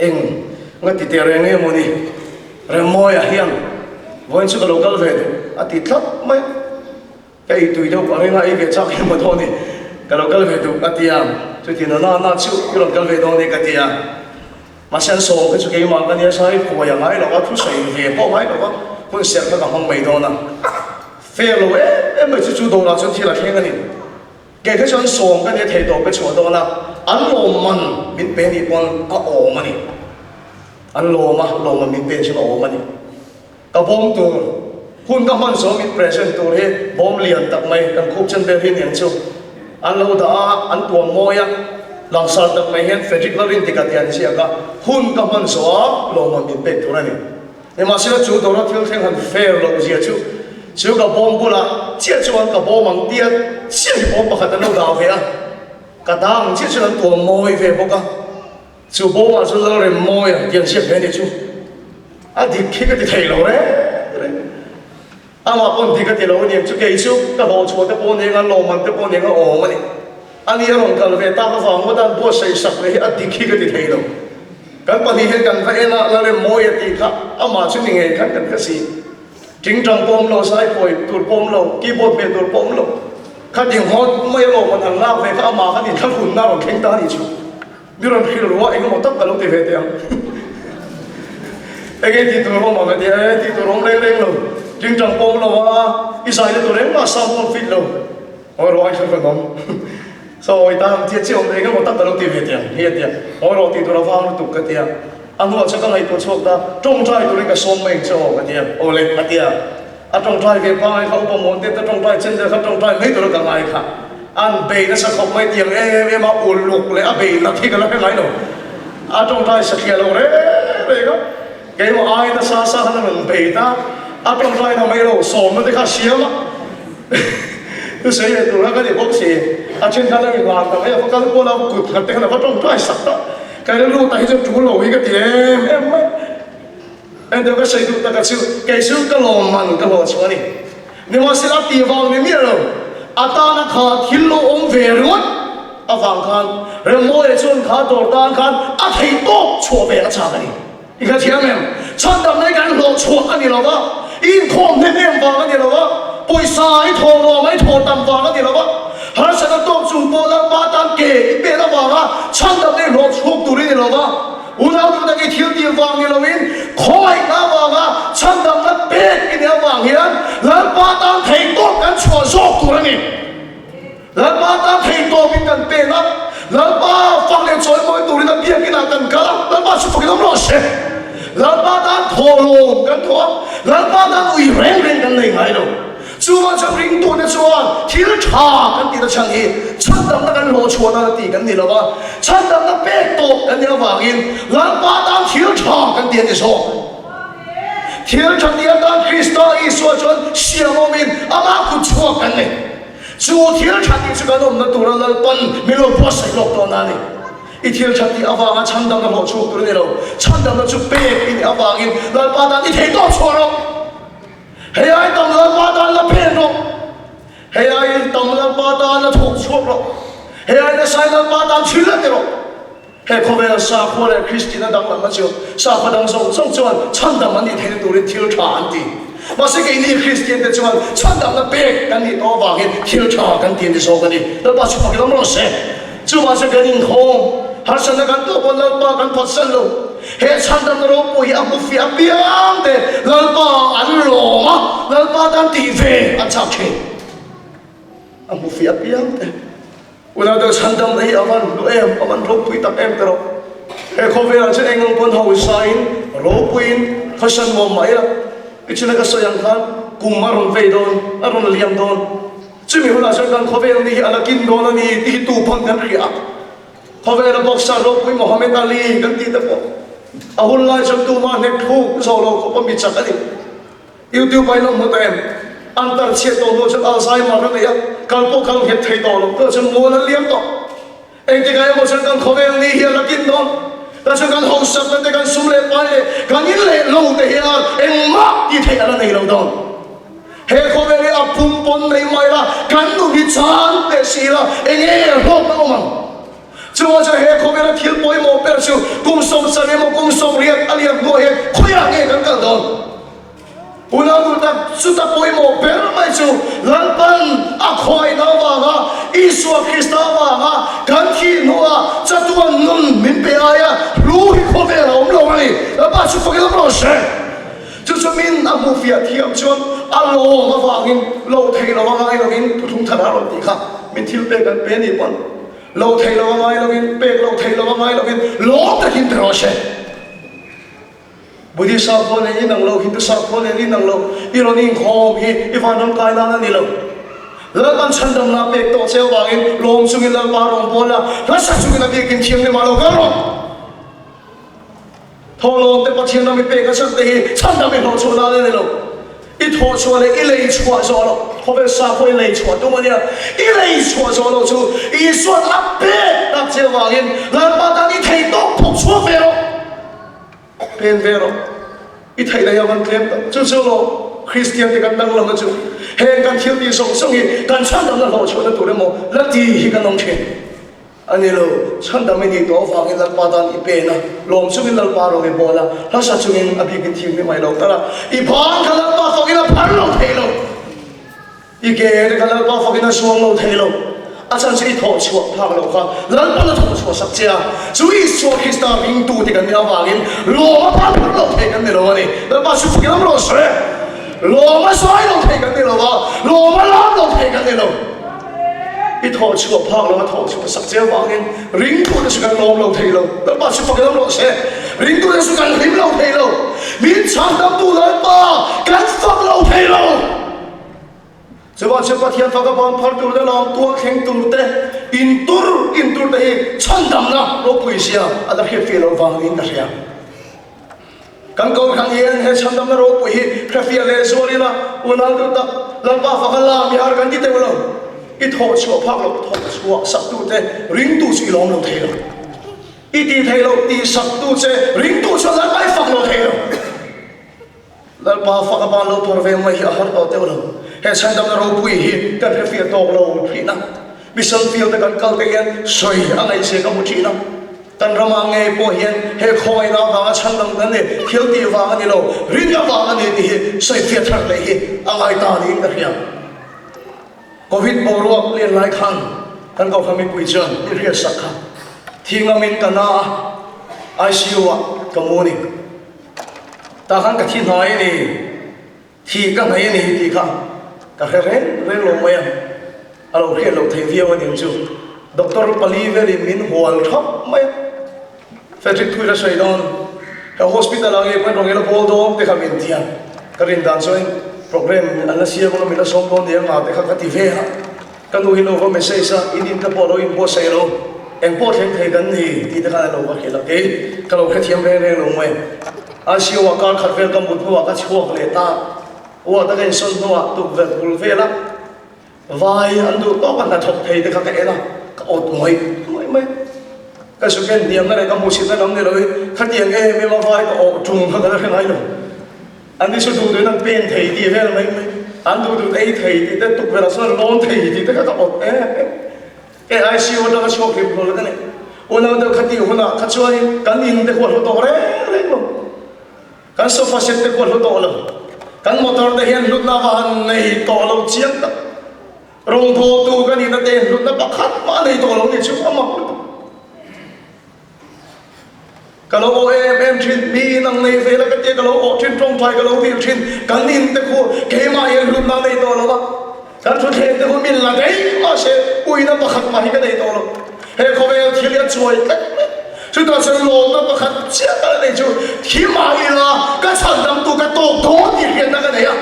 Eng nga ti teh reng em aw ni? Remmawia hian vawiin chu ka lo kal ve duh a ti tlat mai a. Ka ei tui deuh a ring a, ei ve chak em aw dawn ni, ka lo kal ve duh a ti a, chuti na na na chu i rawn kal ve dawn ni ka ti a, mahse an sawm kha chu keimah ka nia sai huai a ngai lo a, thusawi ve pawh ngai lo a, hun serh kha ka hmang mai dawn a, fair lo em em mai chu chu dawrah chuan thil a thleng a ni, kei kha chuan sawm ka nia thei tawp ka chhuah dawn a, an lawm man min pe nih pawn a awm a ni, an lawm a, lawm man min pen chuan a awm a ni. Ka bawm tur, hun ka hman zawm in present tur hi bawm lian tak mai kan khup chen vel hi niang chu an lo dah a, an tuam mawi a, langsar tak mai hian Frederick Lalrin tika tih an ziak a, hun ka hman zawh a lawmawm min pek tur a ni. Nimahsela chu dawra thil thleng han fair loh zia chu, chu ka bawm bulah chiah chuan ka bawm ang tia chiah hi bawm pakhat an lo dah ve a, ka dah ang chiah chuan an tuam mawi ve bawk a. Chu bawmah chuan Lalrem mawi ang tih an hriat ve a nih chu. A dik khi ka ti thei lo reng reng. Amah pawn dik a ti lo a niang chu kei chu ka hlawh chhuah te pawh nia nga lawmman te pawh nia nga awm a ni. Ani a rawn kal ve tak avang ngawt a an buatsaih sak ve hi a dik hi ka ti thei lo. Kan pahnih hian kan va en a Lalrem mawi a tih kha amah chu ni ngei khan kan hre si. Tingtang pawh awm lo, saiphawi tur pawh awm lo, keyboard hmeh tur pawh awm lo. Khating hawt mai alawm an lak ve kha amah khan inthlahrunna a rawn thleng ta a nih chu. Mi rawn hrilh ruah eng emaw tak ka lo ti ve teh ang. Enge tih tur awm ang a ti a, e tih tur awm reng reng lo, tingtang pawh awm lo a, i zai na tur engmah sound pawh fit lo, ngawi rawh ai hrilh rawn awm. Sawi ta ang chiah chiah awm eng emaw tak ka lo ti ve teh ang hi a ti a, ngawi rawh tih tur a vang lutuk ka ti a, a hnuah chuan ka ngaihtuah chhuak ta, tawngtai turin ka sawm mai ang che aw ka ti a, aw le a ti a. A tawngtai ve pangai kha upa mawn te ta tawngtai chen vel kha tawngtai mai tura ka ngai kha. An bei nasa khawp mai tiang em em a uluk leh a bei nat hi ka la hre ngai lo. A tawngtai satliah lo reng reng a, keimah ai nasa sa khan a rawn bei ta, a tawngtai na mai lo sawmna te kha a siam a. Thusawi leh tur kha ka ni bawk si, a then khan a rin lan ta mai a, va kal kual a kut nghat te khan a va tawngtai sak ta. Ka rilru tak hi chu tul lo hi ka ti em em mai. Engtiang ka sawi duh taka chu kei chu ka lawm man ka hlawh chhuah a ni. Nimahsela tih vang ni miah lo, a tana kha thil lo awm ve ringawt avang khan Remmawia chuan kha dawr tan khan a theih tawk chhuah ve a chak a ni. I hre thiam em? Chhandamna hi kan hlawh chhuah a ni lo va, i inkhawm hnem em vang a ni lo va, pawisa i thawh nuam a i thawh tam vang a ni lo va, harsatna tawk chung pawh Lalpa tan ke i pet avanga chhandamna i hlawh chhuak tur i ni lo va, Unau duhna hi thil tih vang ni loin khawngaihna avanga chhandamna pek i nih avang hian Lalpa tan theihtawp kan chhuah zawk tur a ni. Lalpa tan theihtawpin kan pen a, Lalpa fak leh chawimawi turin a biakinah kan kal a, Lalpa chu fakin awm rawh se. Lalpa tan thawhlawm kan thawh a, Lalpa tan ui reng reng kan nei ngai lo. Chuvang chuan ringtute chuan thil tha kan tihna chhan hi chhandamna kan hlawh chhuah nana tih kan ni lo va, chhandamna pek tawh kan nih avangin Lalpa tan thil tha kan ti a ni zawk. Thil tha tih atan Krista Isua chuan siam awmin amah kut chhuak kan ni. Chu thil tha tih chu kan awmna tura Lalpan min lo buatsaih lawk dawn a ni. I thil tha tih avanga chhandamna hlawh chhuak tur a ni lo, chhandamna chu pek i nih avangin Lalpa tan i thei tawh chhuah rawh. Hei ai tam Lalpa tan la phen rawh, hei ai tam Lalpa tan la thawk chhuak rawh, hei ai nasa in Lalpa tan thil la ti rawh. He khawvela sakhua leh Kristianna danglamna chu sakhua dang zawng zawng chuan chhandam an nih theihna turin thil tha an ti. Mahse keini Kristiante chuan chhandamna pek kan nih tawh avangin thil tha kan ti a ni zawk a ni. Lalpa chu fak i awm rawh se. Chuvang chuan kan inkhawm harsatna kan tuah pawn Lalpa kan phatsan lo. He chhandamna ropui hi a hmu fiah apiang te Lalpa an lawm a, Lalpa tan tih ve an chak thin. A hmu fiah apiang te. Unau chhandamna hi a van hlu em, a van ropui tak em te rawh. He khawvelah chuan eng ang pawn hausain, ropuiin khawsan nuam mah ila, i chhuna ka sawi ang khan kum a rawn vei dawn, a rawn liam dawn. Chumi hunah chuan kan khawvel ni hi a la kin dawn a ni tih hi tu pawn kan hria. Khawvela boxer ropui Muhammad Ali kan tih te pawh a hun lai chuan tumah hnek thluk zawh lo khawp a mi chak a ni. YouTube ah in awm hmu ta em? An tar chhiat tawh hnu chuan Alzheimer a nei a, kal pawh kal nghet thei tawh lo, tah chuan mual an liam tawh. Engtikah emaw chuan kan khawvel ni hi a la kin dawn. Tah chuan kan hausakna te, kan sum leh pai leh kan in leh lo te hian engmah tih theih a la nei lo dawn. He khawvel hi a pum pawn nei mai la, kan nun hi chan teh si la, enge hlawkna awm ang? Chuvang chuan he khawvela thil pawimawh ber chu kum 70 emaw kum 80 a liam hnuah hian khawiah nge kan kal dawn? Unau duh tak, chuta pawimawh ber mai chu Lalpan a khawiahna avanga Isua Krista avanga kan thih hnuah chatuan nun min pe aia hlu hi khawvel a awm lo a ni. Lalpa chu fakin awm rawh se. Chu chu min a hmuh fiah thiam chuan a lawm avangin lo thei lo a ngai lovin thuthlung thar a rawn tih kha min thil pek an pe a nih pawn lo thei lo a ngai lovin pek lo thei lo a ngai lovin lawm takin pe rawh se. Buddhist sakhaw nen inang lo, Hindu sakhaw nen inang lo, i rawn inkhawm hi i vanram kai nan a ni lo. Lalpan chhandamna a pek tawh che avangin lawm chungin Lalpa rawn bawl a, hlasa chungin a biakin thianghlim ah lo kal rawh. Thawhlawm te Pathian ram i pek a chhan te hi chhandam i hlawhchhuah nan a ni lo. I thawhchhuah leh i lei chhuah zawh loh, khawvel sakhaw i lei chhuah tum a nia, i lei chhuah zawh loh chu Isua'n a pek tak che avangin Lalpa tan i thei tawk thawk chhuak ve rawh. Pen ve rawh. I theih leh a van tlem tak. Chu chu lo Kristian te kan danglamna chu heng kan thil tih zawng zawng hi kan chhandamna hlawhchhuahna tur emaw la ti hi kan awm thin a ni lo. Chhandam i nih tawh avangin Lalpa tan i pen a, lawm chungin Lalpa rawng i bawl a, hlasa chungin a bikin thimhlim ai lo kal a, i ban kha Lalpa fakin a phar lo thei lo. I ke te kha Lalpa fakin a zuang lo thei lo. A chhan chu i thawh chhuah phak loh kha Lalpan a thawh chhuah sak che a. Chu Isua Krista ringtu te kan nih avangin lawm a phal phal lo thei kan ni lo a ni. Lalpa chu fakin awm rawh se. Lawm a zai lo thei kan ni lo a, lawm a lam lo thei kan ni lo. I thawh chhuah phak loh a thawh chhuah sak che avangin ringtu te chu kan lawm lo thei lo. Lalpa chu fakin awm rawh se. Ringtu te chu kan hlim lo thei lo. Min chhandamtu Lalpa kan fak lo thei lo. Chuvang chu Pathian faka bang phar tur te lawm tual thleng tur te in tur in tur te hi chhandamna ropui zia a la hriat fiah loh vang niin ka hria. Kan Kohhran hian he chhandamna ropui hi hre fiah leh zual ila unau duh tak Lalpa faka lam i har kan ti teuh lo. I thawh chhuah phak loh thawh chhuah sak tu te ringtu chu i lawm lo thei lo. I tih theih loh tih sak tu che ringtu chuan Lalpa i fak lo thei lo. Lalpa fak a ban lo phar ve mai hi a har tawh deuh lo. He chhandamna ropui hi kan hre fiah tawk lo thin a. Mission field te kan kal te hian sawi a ngaihzia ka hmu thin a. Kan ramah ngei pawh hian he khawngaihna avanga chhandam kan ni, thil tih vang a ni lo, rinna vang a ni tih hi sawi fiah thar leh hi a ngai ta niin ka hria. Covid boruak lian lai khan kan Kohhran mipui chuan i hriatsak kha thi ngamin ka na a, ICU ah ka mu a ni. Tah khan ka thi hnai a ni, thi ka hnai a ni tih kha ka hre reng reng lo mai a, a lo hriat loh theih viau a ning chu. Doctor pali velin min hual thap mai a, Frederick Thuira sawi dawn, he hospital ah ngei pawn rawn ila bawl dawn te kha min ti a, ka rin dan chuan program an la siam anga min la sawm dawn nia nga te kha ka ti ve a. Ka nu hi lo va message a, in in te pawh lo inbuatsaih lo, eng pawh thleng thei kan ni tih te khan a lo va hrilh a, kei ka lo hrethiam reng reng lo mai. ICU ah kar khat vel ka mut hnuah ka chhuak leh ta, ward a ka insawn hnuah tukverh bul vela vai an duh tawk a hnathawk thei te kha ka en a, ka awt ngawih ngawih mai. Ka zu ken hniamna leh ka hmuhsitna lam ni loin khatiang em em a vai ka awh tum kha ka la hre ngai lo. An ni chu duh duhin an pen thei tih vel mai mai, an duh duh ei thei tih te, tukverh ah chuan lawn thei tih te kha ka awt em em. Kei ICU atanga chhuak hlim hlawl ka ni. Unau deuh kha tih hunah kha chuanin kan in te khu a hlu tawh reng reng lo. Kan sofa set te khu a hlu tawh lo. Kan motor te hian hlutna va han nei tawh lo chiang tak. Rawngbawltu ka nihna te hlutna pakhat mah a nei tawh lo ni chu a mak lutuk. Ka lo aw em em thin, mi in ang nei ve la ka tia ka lo awh thin, tawngtai ka lo dil thin, kan in te khu keimah hian hlutna a nei tawh lo a, kan thuthleng te khu min la daih mahse uina pakhat mah hi ka nei tawh lo. He khawvel thil hi a chuai tlat mai. Chutah chuan lawmna pakhat chiah ka la nei chu thi mah ila ka chhandamtu ka tawk dawn tih hriatna ka nei a.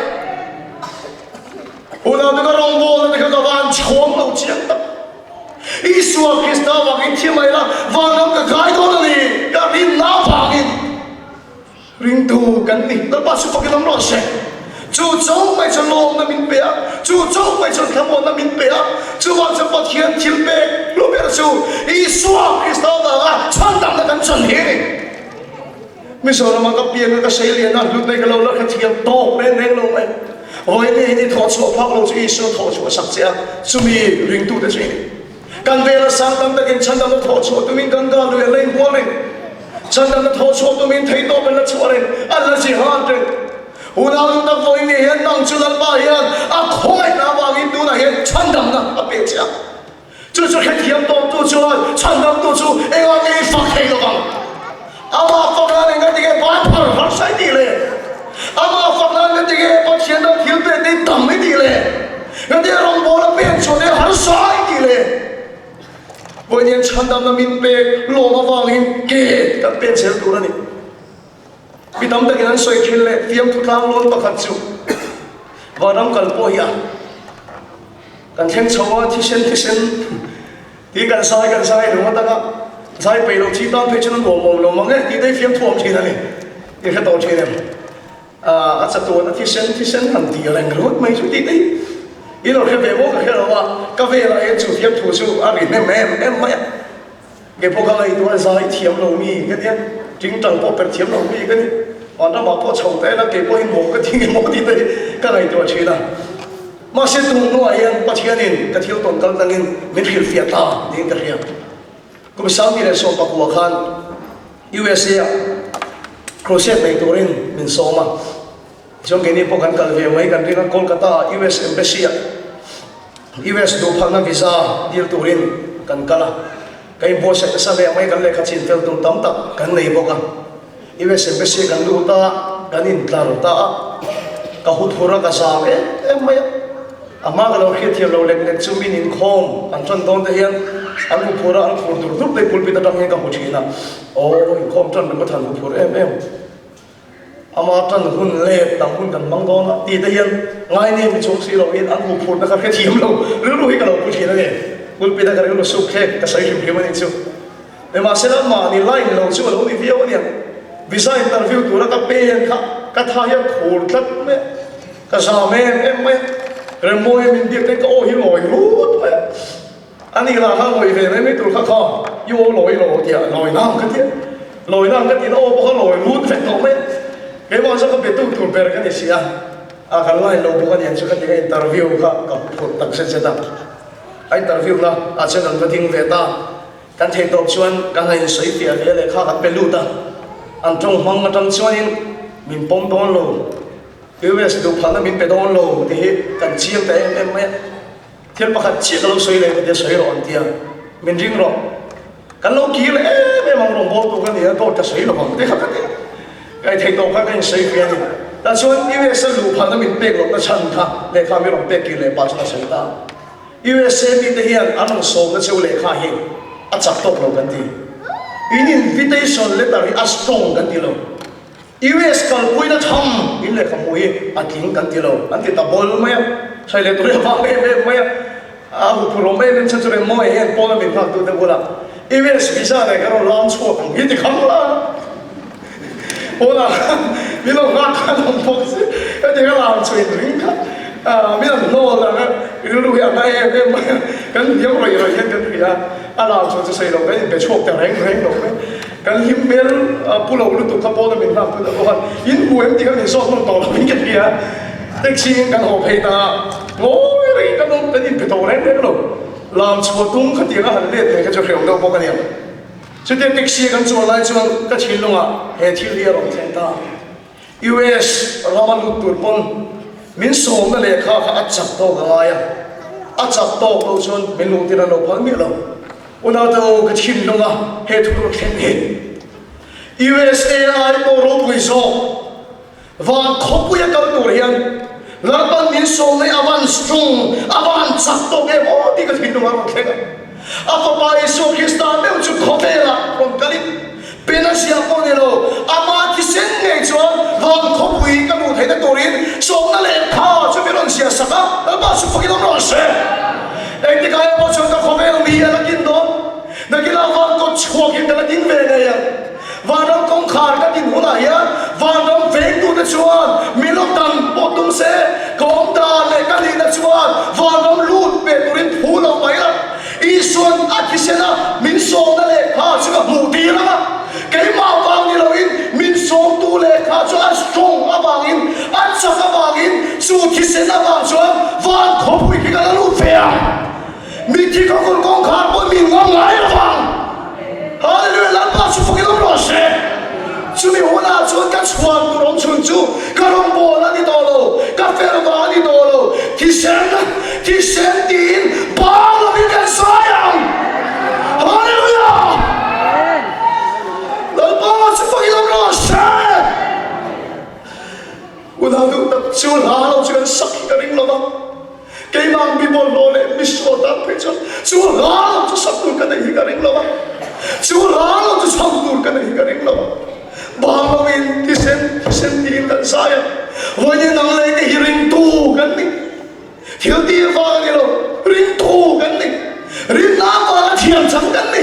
Unau te ka rawngbawlna te kha ka van chhuang lo chiang tak. Isua Krista vangin thi mai la, vanram ka kai dawn a ni, ka rinna avangin ringtu kan ni. Lalpa chu fakin awm rawh se. Chu chauh mai chuan lawmna min pe a, chu chauh mai chuan thlamuanna min pe a, chuvang chuan Pathian thil pek hlu ber chu Isua Krista avanga chhandamna kan chan hi a ni. Mizorama ka piang a ka sei lian a, hlutna hi ka lo la hrethiam tawk reng reng lo mai. Vawiin hi ni thawh chhuah phak lo chu Isua thawh chhuah sak che a, chumi ringtute chu i ni. Kan vela sang tam takin chhandamna thawh chhuah tumin Ganga lui an la inbual reng. Chhandamna thawh chhuah tumin theihtawp an la chhuah reng, an la zihlan reng. Unau duh tak vawiin ni hian nang chu Lalpa hian a khawngaihna avangin tunah hian chhandamna a pe che a. Chu chu hrethiam tawptu chuan chhandamtu chu engah nge i fak thei lovang? Amah fak nan enga tinge ban phar harsa i tih le? Amah fak nan enga tinge Pathian dang thil pek te i tam i tih le? Engati rawngbawl a pek chhuah te harsa i tih le? Vawiin chhandamna min pek lawm avangin ke kan pen zel tur a ni. Mi tam takin an sawi thin leh fiamthu tlanglawn pakhat chu vanram kal pawh hi a kan thleng chho a, thisen thisen tih kan zai kan zai ringawt ang a, zai peih loh chi tan phei chuan an nuam awm lo mang e tih daih fiamthu awm thin a ni i hre tawh thin em? A chatuan a thisen thisen han tih reng ringawt mai chu tih daih i lo hre ve maw ka hre lo a, ka velah hian chu fiamthu chu a ri hnem em em mai a. Kei pawh ka ngaihtuah zai thiam lo mi ka nia, tingtang pawh perh thiam lo mi ka ni. Vanramah pawh chho ta ila kei pawhin maw ka ti nge maw tih te hi ka ngaihtuah thin a. Mahse tun hnuah hian Pathianin ka thil tawn kal tlangin min hrilhfiah ta niin ka hria. Kum 19 khan USA ah crusade nei turin min sawm a. Chuan keini pawh kan kal ve mai kan ring a, Kolkata ah US Embassy ah US duhphalna visa dil turin kan kal a, ka inbuatsaih nasa ve mai kan lehkha chin fel tur tam tak kan nei bawk a, US Embassy kan lut a, kan intlar ta a, ka huthur a ka zam em em mai a, a hma ka lo hriatthiam lo lek lek chu min inkhawm an tan dawn te hian an huphur a, an khur dur dur te pulpit atang hian ka hmu thin a, aw inkhawm tan ringawt han huphur em em. Ama tan hun leh dang hun kan hmang dawn a tih te hian ngainep mi chung si lo in an huphurhna kha hrethiam lo rilru hi ka lo pu thin a ni. Pulpit a ka rilru suk thlek ka sawi hrim hrim a nih chu. Nimahsela mahni line lo chu a lo ni viau a nia. Visa interview tura ka pen kha ka tha hi a khur tlat mai a, ka zam em em mai a, Remmawi a min biak te ka aw hi lawi rut mai a. A nih lah kha ngawi ve mai mai tur kha kha i aw lawi lo tia lawi nang ka tia lawi nang ka tiin a aw pawh kha lawi lut vek tawh mai a keimah chu ka be tu tur ber ka ni si a a kan line lo bawk a niang chu ka ti ka interview kha ka huphurh tak zet zet a a interview na ah chuan kan va ding ve ta kan theih tawp chuan kan han insawi fiah ve leh kha kan pe lut a an tawng hmang atang chuanin min pawm dawn lo US duhphalna min pe dawn lo tih hi kan chiang ta em em mai a. Thil pakhat chiah ka lo sawi leh ka tia sawi rawh an tia, min ring rawh. Kan lo kir leh em em ang rawngbawltu ka ni a, dawt ka sawi lo vang te kha ka ti a. Ka i theih tawh kha ka insawi ve a ni. Tah chuan USA luh phalna min pek lohna chhan kha lehkha mi rawn pek kir leh pah chuan a sawi ta. USA mite hian an rawn sawmna cheu lehkha hi a chak tawk lo kan ti. In invitation letter hi a strong kan ti lo. US kalpuina tham in lehkha hmuh hi a tling kan ti lo, an ti ta bawl mai a, sawi leh tur hi a vang em em mai a, a huphurhawm em em chhan chu Remmawi hian pawn a min nghak tute bulah US visa leh ka rawn lam chhuak ang hi ti kham la, pawnah khan min lo nghak khan awm bawk si, heti ka lam chu in ring kha min an hnawl ang a, rilru hi a na em em mai a, kan hniam rawih rawih hian kan hria a, a lam chhuah chu sawi lo kan inbe chhuak ta reng reng lo mai. Kan hlim hmel pu lo lutuk kha pawn a min nghak tut a pawh khan in hmu em tih kha min zawt nawn tawh lo in ka hria. Taxi in kan haw phei ta a, ngawi reng kan awm kan inpe tawh reng reng lo. Lam chhuah tum khatiang a han let leh kha chu hreuh deuh bawk a nia. Chutia taxi a kan chuan lai chuan ka thinlungah he thil hi a rawn thleng ta. US rama lut tur pawn min sawmna lehkha kha a chak tawk a ngai a, a chak tawk loh chuan min luhtir an lo phal miah lo. Unaute u ka thinlunga he thu rawn thleng hi USA ai pawh ropui zawk van khawpuia kal tur hian Lalpan min sawmna hi a van strong, a van chak tawk em aw tih ka thinlungah a rawn thleng a. A Fapa Isua Krista meuh chu khawvelah rawn kalin pen a ziah pawh ni lo, ama thisen ngei chuan van khawpui ka luh theihna turin sawmna lehkha chu min rawn ziah sak a, Lalpa chu fakin awm rawh se. Engtikah emaw chuan ka khawvel mi a la kin dawn, nakinah van kawt chhuakin ka la ding ve ngei ang. Vanram kawngkhar ka din hunah hian vanram vengtute chuan min lo dan pawh tum se, ka awm dan leh ka nihna chuan vanram lut ve turin phu lo mai la. Isuan a thisen a min sawmna lehkha chu ka hmuh tir ang a, keimah vang ni loin min sawmtu lehkha chu a strong avangin, a chak avangin chu thisen avang chuan van khawpui khi ka la lut ve ang. Mithi ka kawr kawngkhar pawh min ngam ngai lo vang. Hallelujah Lalpa chu fakin awm rawh se. Chumi hunah chuan ka chhuan tur awm chhun chu ka rawngbâwl a ni tawh lo, ka fel vang a ni tawh lo, thisen, thisen tiin bang lovin kan sawi ang. Hallelujah Lalpa chu fakin awm rawh se. Unau duh tak chu hla lo chu kan sak hi ka ring lo va. Keimah mi bawlhhlawh leh mi sual tan phei chuan chu hla lo chu sak tur ka neih hi ka ring lo a, chu hla lo chu chhang tur ka neih hi ka ring lo a. Bang loin thisen thisen tiin kan zai a, vawiin nang leh te hi ringtu kan ni. Thil tih vang a ni lo, ringtu kan ni. Rinna avanga thiam chang kan ni.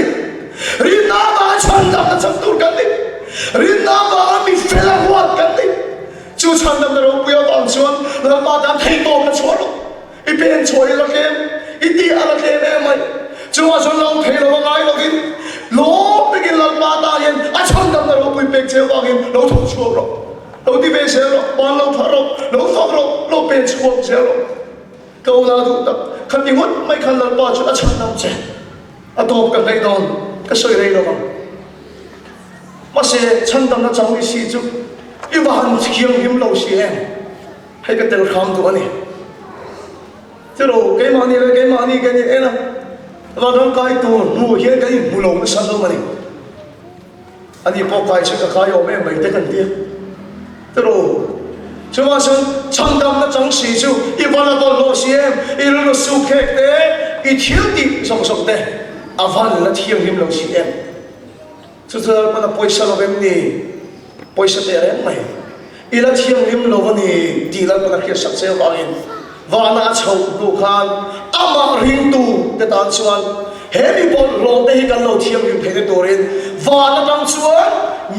Rinna avanga chhandamna chang tur kan ni. Rinna avanga mi fel a huat kan ni. Chu chhandamna ropui avang chuan Lalpa tan theihtawp a chhuah lo. I pen chhuah i la tlem, i tih a la tlem em mai. Chungah chuan lo thei lo a ngai lovin lawm takin Lalpa tan hian a chhandamna ropui pek che avangin lo thawk chhuak rawh, lo ti ve zel rawh, ban lo phah rawh, lo fak rawh, lo pen chhuak zel rawh. Ka ula duh tak, khati ngawt mai khan Lalpa chu a chhandam che. A tawp ka hnaih dawn, ka sawi rei lo ang. Mahse, chhandamna chang i si chu i va han thianghlim lo si em? Hei ka tel hram duh a ni. Tilo, keimahni leh keimahni kan in en a, vanram kai tur hmuh hian kan inhmu lo nasa hlawm a ni. Ani pawh kai chu ka kai awm em mai te kan tia. Tilo, chuvang chuan chhandamna chang si chu i va la bawlhhlawh si em? I rilru sukhek te, i thil tih zawk zawk te a van la thianghlim lo si em? Chu chu Lalpan a pawisa lo em ni? Pawisa teh reng mai. I la thianghlim lo a ni tih Lalpan a hriatsak che avangin vana a chhoh hnu khan amah ringtu te tan chuan he mi bawlhhlawh te hi kan lo thianghlim theihna turin van atang chuan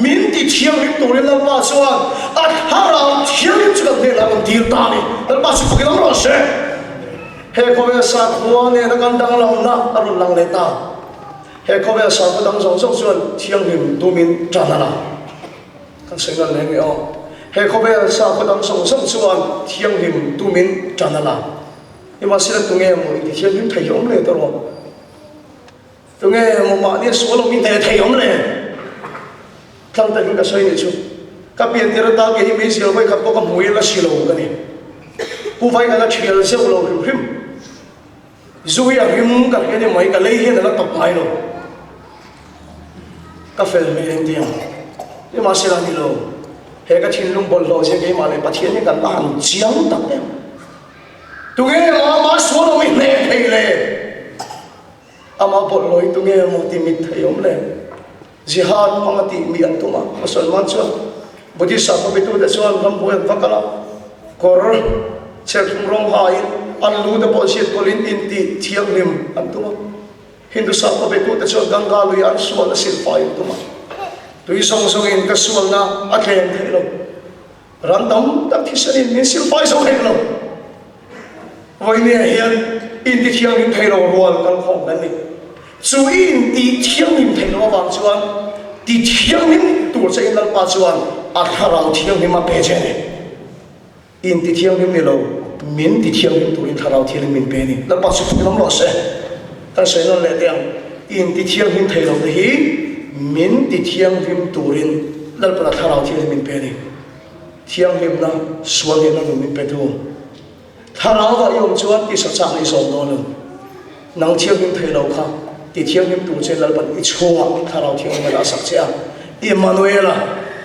min ti thianghlim turin Lalpa chuan a thlarau thianghlim chu kan hnenah a rawn tir ta a ni. Lalpa chu fakin awm rawh se. He khawvel sakhua nena kan danglamna a rawn lang leh ta. He khawvel sakhaw dang zawng zawng chuan thianghlim tumin tan a la. Kan sawi ngal leh nge aw. He khawvel sakhaw dang zawng zawng chuan thianghlim tumin tan a la. Nimahsela tunge maw inti thianghlim thei hi awm le tawh rawh. Tunge maw mahni a sual awm inhneh thei awm le. Tlang takin ka sawi nih chu. Ka pian tir ata kei hi meizial vawikhat pawh ka hmu i la si lo ka ni. Pu vai ka la thial zeuh lo hrim hrim. Zu hi a rim ka hria ni mai, ka lei hian a la tawp ngai lo. Ka fel hmel eng tiang. Nimahsela ni lo, he ka thinlung bawlhhlawh zia keimah leh Pathian hi kan la han chiang tak em. Tunge maw ama sual awm i hneh thei le? Ama bawlhhlawh hi tunge maw ti mit thei awm le? Jihad hmang a tih mi an tum a, Musalman chuan Buddhist sakhaw betute chuan rambuai an va kal a, kawr cherthlum rawng haiin an lu te pawh zit kawlhin intih thianghlim an tum a, Hindu sakhaw betute chuan Ganga lui an sualna silfai an tum a, tui zawng zawngin ka sualna a tlem theih lo, ran tam tak thisenin min silfai zo hek lo. Vawinia hian inti thianghlim thei lo rual kalkhawm kan ni. Chu i inti thianghlim thei lo avang chuan ti thianghlim tur che in Lalpa chuan a thlarau thianghlim a pe che a ni. Inti thianghlim ni lo, min ti thianghlim turin thlarau thianghlim min pe a ni. Lalpa chu fak lam rawh se. Kan sawi nawn leh teh ang. Inti thianghlim thei lo te hi. min ti thianghlim turin Lalpana Thlarau Thianghlim min pe a ni. Thianghlimna, sual nihna nun min pe tu. Thlarauva i awm chuan tisa chak i zawm dawn lo. Nang thianghlim thei lo kha ti thianghlim tur che Lalpan i chhungah Thlarau Thianghlim a dah sak che a. Immanuela,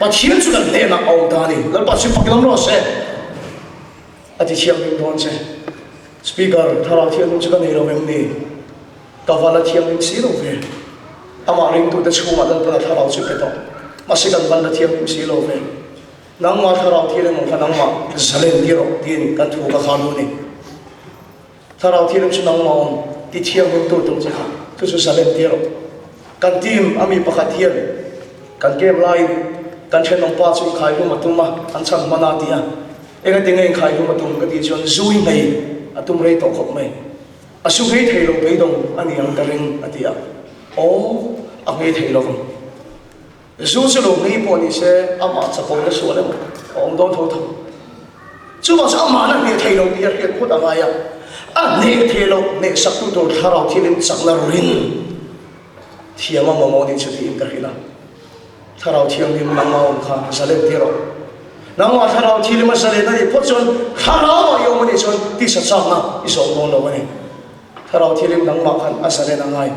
Pathian chu kan hnenah a awm ta a ni. Lalpa chu fak lam rawh se. A ti thianghlim dawn che. Speaker, Thlarau Thianghlim chu ka nei lo em ni? Ka va la thianghlim si lo ve. Amah ringtute chhungah Lalpan a Thlarau chu pe tawh. Mahse kan van la thianghlim si lo ve. Nangmah Thlarau Thianghlim ang kha nangmah zalen ti rawh tiin kan thu ka khar duh a ni. Thlarau Thianghlim chu nangmah awm ti thianghlim tur tum che kha chu chu zalen ti rawh. Kan team a mi pakhat hian kan game laiin kan thenawm pa chu inkhaihlum a tum a, an chhan hman a ti a. Engati nge inkhaihlum a tum ka tih chuan zui ngei a tum rei tawh khawp mai. A su ngei thei lo beidawng a ni ang ka ring a ti a. Aw, a ngei thei lo vang. Zu chu lo ngei pawh ni se amah chapawh na sual emaw a awm dawn tho tho. Chuvang chu amah na hneh thei lo tih a hriat phawt a ngai a, a hneh thei lo hneh sak tu tur thlarau thilin chakna rin thiam a mamawh ni chu tiin ka hrilh a. Thlarau Thianghlim nangmah awm kha zalen tir rawh. Nangmah Thlarau Thianghlim a zalen a nih phawt chuan thlarau ah i awm a nih chuan tisa chakna i zawm dawn lo a ni. Thlarau Thianghlim nangmah khan a zalen a ngai.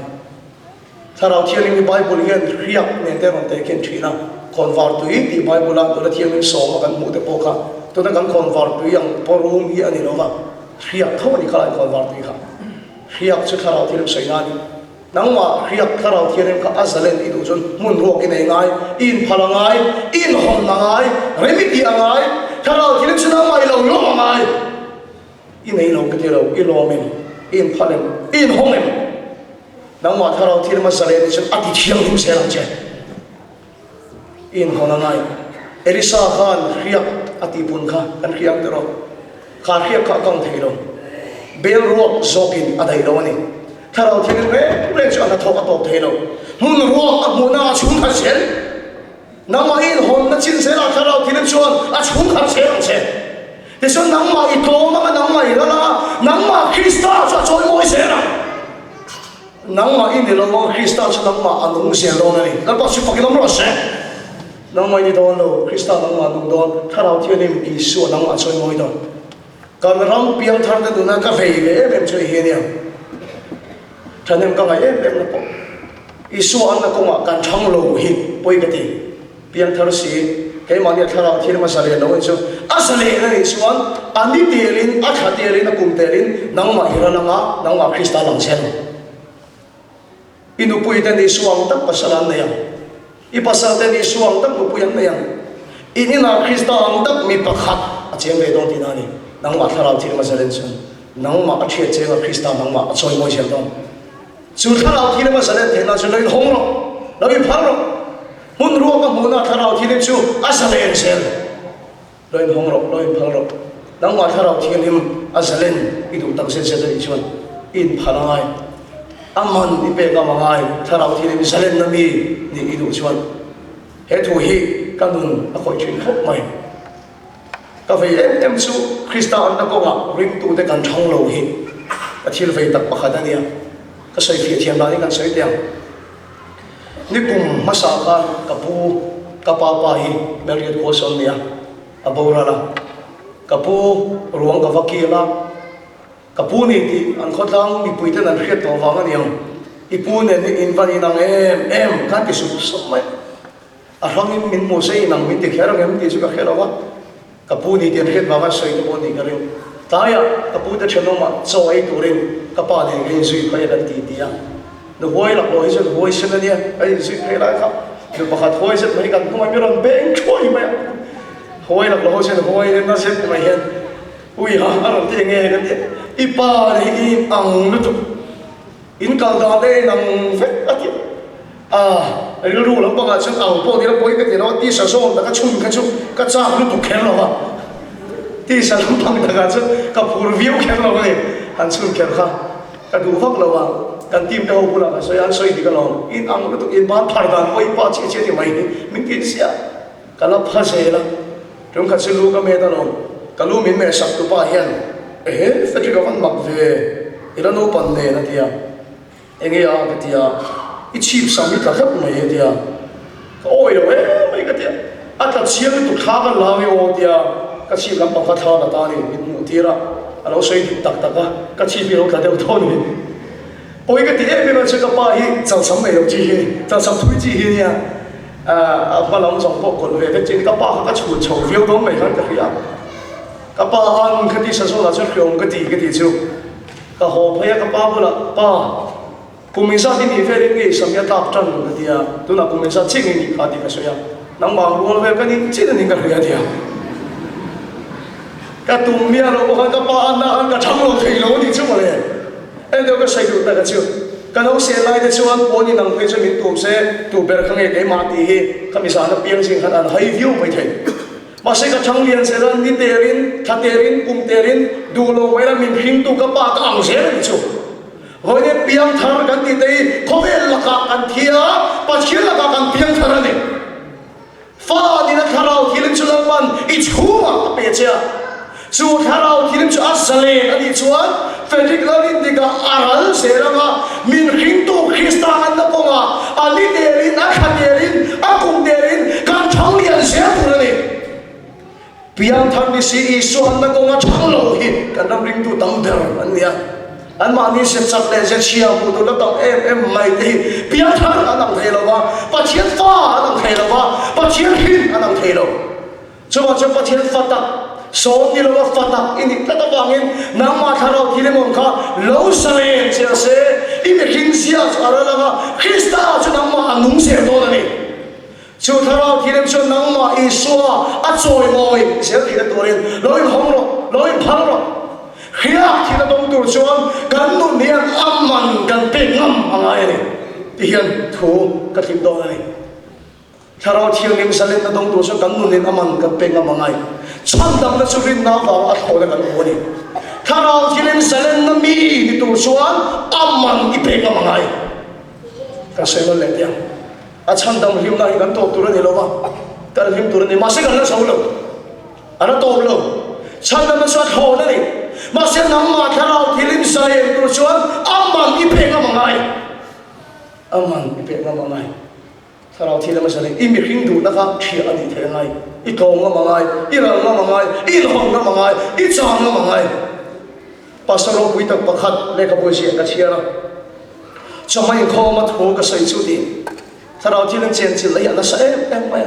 Thlarau Thianghlim hi Bible hian hriak nen te rawn tehkhin thin a, khawnvar tui tih Bible a nula thianghlim sawma kan hmuh te pawh kha tuna kan khawnvar tui ang pawrum hi a ni lo va, hriak tho a ni khalai khawnvar tui kha. Hriak chu Thlarau Thianghlim sawina a ni. Nangmah hriak Thlarau Thianghlim kha a zalen i duh chuan hmun ruak i nei ngai, i inphal a ngai, i inhawn a ngai, rem i tih a ngai, Thlarau Thianghlim chu nangmah i lo lawm a ngai. I nei lo ka ti lo, i lawm em? I inphal em? I inhawng em? Nangmah thlarau thil hmasa leh ni chuan a ti thianghlim zel ang che. I inhawn a ngai. Elisa khan hriak a tihpun kha kan hria ang tiraw? Kha hriak kha a kang thei lo. Bel ruak zawkin a daih lo a ni. Thlarau thianghlim reng reng chu a hnathawk a tawp thei lo. Hmun ruak a hmuhna ah chhungkhat zel. Nangmah i inhawnna chin zelah thlarau thianghlim chuan a chhungkhat zel ang che. Tichuan nangmah i tlawm anga nangmah i ral anga nangmah Krista chu a chawimawi zel ang. Nangmah i ni lo anga Krista chu nangmah a nung zel dawn a ni. Lalpa chu fakin awm rawh se. Nangmah i ni dawn lo, Krista nangmah a nung dawn, Thlarau Thianghlim Isua nangmah a chawimawi dawn. Kan ram piangthar te nuna ka vei ve em em chu hei hi a nia. Thahnem ka ngaih em em na pawh Isua anna kawngah kan thang lo hi pawi ka ti. Piangthar si, keimahni a thlarau thianghlim a zalen lo anih chu, a zalen anih chuan a ni telin, a thla telin, a kum telin nangmah i ral anga, nangmah Krista lang zel ang. I nupui ten Isua ang tak pasal an nei ang. I pasal ten Isua ang tak nupui an nei ang. In inah Krista ang tak mi pakhat a cheng ve dawn tihna a ni. Nangmah thlarau thianghlim a zalen chuan nangmah a thiat chenga Krista nangmah a chawimawi zel dawn. Chu thlarau thianghlim a zalen theihna chu lo inhawng rawh, lo inphal rawh. Hmun ruak a hmuhna Thlarau Thianghlim chu a zalen zel. Lo inhawng rawh, lo inphal rawh. Nangmah Thlarau Thianghlim a zalen i duh tak zet zet a nih chuan i inphal a ngai. A man i pek ngam a ngai. Thlarau Thianghlim zalenna mi nih i duh chuan he thu hi ka nun a khawih thin khawp mai. Ka vei em em chu Krista anna kawngah ringtute kan thang lo hi ka thil vei tak pakhat a nia. Ka sawi fiah thiam dan hi kan sawi teh ang. Ni kum hmasa khan ka pu, ka pa pa hi Marriott khua sawn nia, a boral a. Ka pu ruang ka va kil a, ka pu ni tih an khawtlang mipui ten an hriat tawh vang a niang, i pu nen hi in van inang em em khan ti sup sup mai. A hrangin min hmu se inang min ti kher ang em tih chu ka hre lo a. Ka pu ni tih an hriat vanga sawi te pawh ni ka ring. Tlaiah ka pu te thenawmah chaw ei turin ka pa nen ka inzui phei a kan ti ti a. Nu huai laklawh hi chuan huai sen a nia, ka inzui phei lai kha nu pakhat huai zet mai kan hnungah mi rawn beng thuai mai a. Huai laklawh ho chuan huai nen na zet mai hian ui ha a rawn ti eng nge kan ti a, i pa nih hi i ang lutuk. In kal dan te in ang vek a ti a, rilru lampangah chuan ang pawh nila pawi ka ti lo a, tisa zawn taka chhun kha chu ka chak lutuk kher lo a, tisa lampang takah chuan ka phur viau kher lo a ni, han chhun kher kha ka duh vak lo a, kan team te ho bulah ka sawi a, an sawi dik alawm, in ang lutuk in ban phar dan pawh i pa chiah chiah ti mai hi min ti chiah, ka la pha zel a, tumkhat chu lu ka met alawm, ka lu min meh sak tupa hian ehe Frederick a van mak ve. I la naupan nen a ti a, enge a ka ti a, I chhip sam hi tla hlauh mai e tia. Ka awi lo em mai ka tia. A tla chiang lutuk thla ka la nge aw tia ka chhip lampang kha thla la ta ni min hmuh tir a, a lo sawi dik tak tak a, ka chhip hi a lo tla deuh tawh ni. Pawi ka ti em em a chu ka pa hi chalsam nei lo chi hi, chalsam thui chi hi nia, a hma lam zawng pawh kawlh ve vek chi a ni. Ka pa kha ka chhun chho viau dawn mai khan ka hria. Ka pa an ka ti sa zawnah chuan hreawm ka ti ka ti chu ka haw phei a ka pa bulah pa kum inzat i nih velin nge i sam hi a tlak tan ka ti a, tunah kum inzat chiah nge nih kha tih ka sawi a, nangmah rual vel ka nih chin a ning ka hria a ti a. Ka tum miah loh pawh khan ka pa an nah khan ka thang lo thei lo a nih chu mawle. En deuh ka sawi duh tak a chu. Ka lo seh lai te chuan pawn in ang phei chu min tum se tu ber kha nge keimah tih hi ka mizan apiang zing khan an hai viau mai thei. Mahse ka thang lian zel a, ni terin, thla terin, kum terin, duh lo mai la min hringtu ka pa ka ang zel a ni chu. Vawiin piang thar kan tih te hi khawvel lakah kan thi a, Pathian lakah kan piang thar a ni. Fa nina thlarau thilim chu Lalpan i chhungah a pe che a, chu thlarau thilim chu a zalen a nih chuan Frederick Lalrindika a ral zel anga min hringtu Krista an la kawngah a ni telin, a thla telin, a kum telin kan thang lian zel tur a ni. Piangthar ni si Isua an la kawnga thang lo hi kan ram ringtu tam ber an ni a. Anmahni ze chak leh ze chhia hmuh tur la tam em em mai te hi piangthar an ang thei lo va, Pathian fa an ang thei lo va, Pathian hrin an ang thei lo. Chuvang chuan Pathian fa tak, sawn ni lova fa tak i nih tlat avangin nangmah thlarau thil emaw kha lo zalen che a se, i mihring zia chu a ral ang a, Krista chu nangmah a nung zel dawn a ni. Chu thlarau thil em chuan nangmah Isua a chawimawi zel theihna turin lo inhawng rawh, lo inphal rawh. Hriak thil a dawng tur chuan kan nun hian a man kan pek ngam a ngai a ni ti hian thu ka tlip dawn a ni. Thlarau Thianghlim zalenna dawng tur chuan kan nunin a man kan pek ngam a ngai. Chhandamna chu rinna avanga a thlawhna kan hmu a ni. Thlarau Thianghlim zalenna mi ni tur chuan a man i pek ngam a ngai. Kan sawi nawn leh teh ang. A chhandam hlimna hi kan tawp tur a ni lo va, kan hlim tur a ni. Mahse kan la zo lo. A la tawp lo. Chhandamna chu a thlawhna a ni. Mahse nangmah Thlarau Thianghlim zalen tur chuan a man i pek ngam a ngai. A man i pek ngam a ngai. Thlarau thil hmasa leh i mihring duhna kha ṭhiah a nih theih a ngai. I tlawm ngam a ngai, i ral ngam a ngai, i inhawn ngam a ngai, i chang ngam a ngai. Pastor ropui tak pakhat lehkhabu ziah ka chhiar a, Chawhma inkhawma thu ka sawi chu tiin Thlarau thil an chenchilh leh hi a nasa em em mai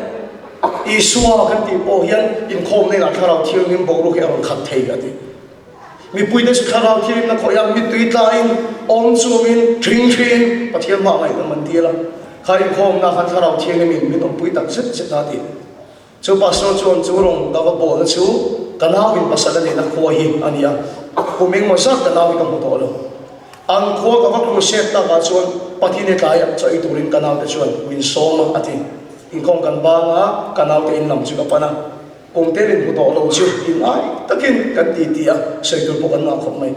a. Isua kan tih pawh hian inkhawm hnenah Thlarau Thianghlim boruak hi a rawn khat thei a ti. Mipuite chu thlarau thirimna khawih a, mittui tlain, awm chumin, thing thliin Pathian hma ngaihdam an dil a. Kha inkhawmna khan thlarau thianghlimin min awmpui tak zet zet a ti. Chu pastor chuan chu rawng ka va bawlna chu ka nauin pasal a neihna khua hi a ni a, kum engmaw zat ka nau hi ka hmu tawh lo. An khua ka va crusade takah chuan Pathian tlaiah chaw ei turin ka naute chuan min sawm a, a ti. Inkhawm kan bang a, ka naute in lam chu ka pan a. Kum te rin hmu tawh lo chu ingai takin kan ti ti a, sawi tur pawh kan ngah khawp mai.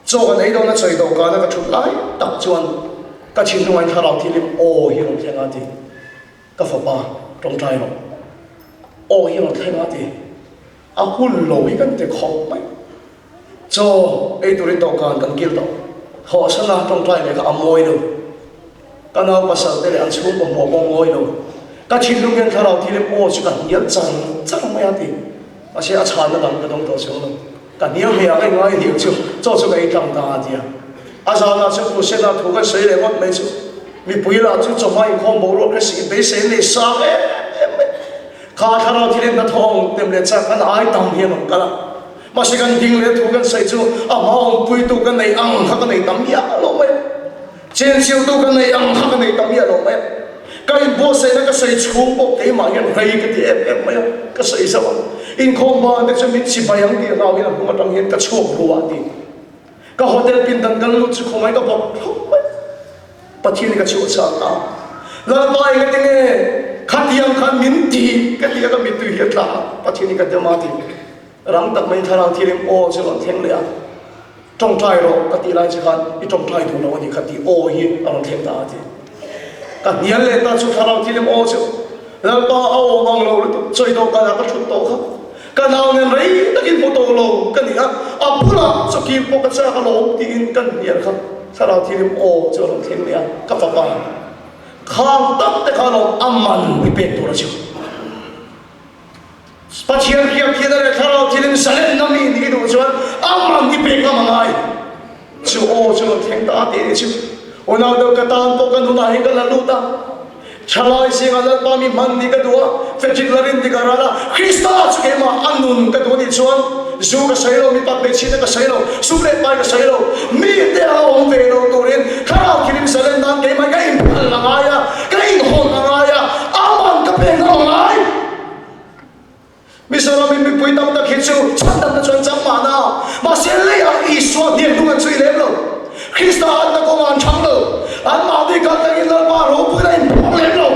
Chaw kan ei dawna chawi dawhkana ka thut lai tak chuan ka thinlungain thlarau thilim aw hi rawn thleng a ti. Ka fapa tawngtai rawh. Aw hi rawn thleng a ti. A hun lo hi kan ti khawp mai. Chaw ei turin dawhkan kan kil tawh. Thawhsana tawngtai leh kha a mawi lo. Ka nau pasal te leh an chhungkaw hmuh pawh ngawi lo. Ka thinlung hian thlarau thilim aw chu ka hnial char char mai a ti. Mahse a chhanna dang ka dawng tawh chuang lo. Ka hnial hmeh ah ka inngai hnial chu chaw chu ka ei tlang ta a ti a. A zanah chuan Crusade ah thu kan sawi leh ngawt mai chu. Mipui lah chu chawhma inkhawm boruak hre si beisei an nei sang em em mai. Kha thlarau thilim hnathawng tem leh chak an ai tam hian awm kal a. Mahse kan ding leh thu kan sawi chu a hma awmpuitu ka nei ang kha ka nei tam miah lo mai. Chenchiltu ka nei ang kha ka nei ta miah lo mai a. Ka inbuatsaihna ka sawi chhung pawh keimah hian rei ka ti em em mai a, ka sawi zauh a. Inkhawm ban te chu min chibai ang tih hlauhin a hnung atang hian ka chhuak ru a ti. Ka hotel pindan kan lut chu khawmai ka bawk thlawp mai. Pathian hi ka chhuah chak ta. Lalpa enga tinge khatiang khan min ti ka ti a ka mittui hi a tla a, Pathian hi ka dem a ti. Rang tak maiin thlarau thilim aw chu rawn thleng leh a. Tawngtai rawh ka tih lai che khan i tawngtai duh lo a ni kha tih aw hi a rawn thleng ta a ti. Ka hnial leh ta chu thlarau thilim aw chu Lalpa a awm ang lo lutuk chawi dawhkan ah ka thut tawh kha. Ka nau nen rei takin hmu tawh lo ka ni a, a bulah chaw pawh ka chak alawm tiin kan hnial kha thlarau thilim aw chu a rawn thleng leh a, ka fapa. Khang tak te kha lo a man i pek tur a chu. Pathian hriat thil leh thlarau thilin zalenna mi nih duh chuan a man i pek ngam a ngai. Chu aw chu rawn thleng ta tih a ni chu. Unau deuh ka tan pawh ka nunah hian ka la lut a. Thalai zingah Lalpa mi hman nih ka duh a, Frederick Larin ti ka ral a, Krista chu keimah a nun ka duh a nih chuan zu ka sawi lo, mipat hmeichhia te ka sawi lo, sum leh pai ka sawi lo, mite a awm ve lo turin thlarau thilim zalen nan keimah ka inphal a ngai a, ka inhawn a ngai a, aman ka pek a ngai. Mizoram in mipui tam tak hi chu chhandamna chu an chang mahna, mahse leiah Isua hniak hnung an chhui lem lo. Krista atna kawngah an chhang lo. Anmahni kal tangin Lalpa ropuina in phawk lem lo.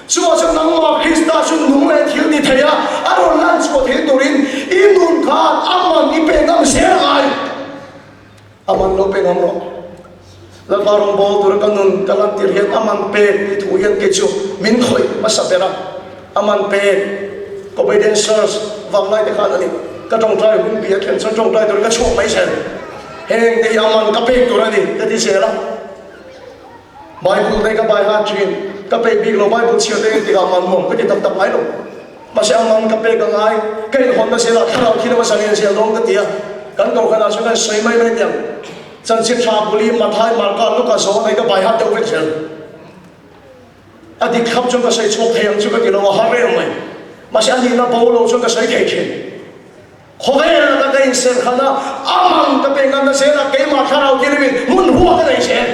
Chuvah chuan nangmah Krista chu nung leh thil ti thei a, a rawn lan chhuah theih turin i nun khan a man i pe ngam zel a ngai. A man lo pe ngam rawh. Lalpa rawngbâwl tura ka nun ka lantir hian a man pek tih thu hian kei chu min khawih hmasa ber a. A man pek Obedience vanglai te khan a ni. Ka tawngtai hun bih a thlen chuan tawngtai turin ka chhuak mai zel. Heng te hi a man ka pek tur a ni ka ti zel a. Bible te ka bai hat thin. Ka pek bik lo Bible chhiar te engtikah man nuam ka ti tak tak ngai lo. Mahse a man ka pek a ngai. Ka inhawnna zelah thlarau thil emaw zalen zel dawn ka ti a. Kan kohhranah chuan kan sawi mai mai tiang. Chanchin tha buli Mathai, Marka, Luka zawng hei ka bai hat deuh vek zel. A dik thlap chuan ka sawi chhuak thei ang chu ka ti lo a har reng mai. Mahse a nihna bo lo chuan ka sawi thei thin. Khawvel laka ka inserh khan a, a man ka pe nganna zel a, keimah thlarau tilimin hmun hua ka nei zel.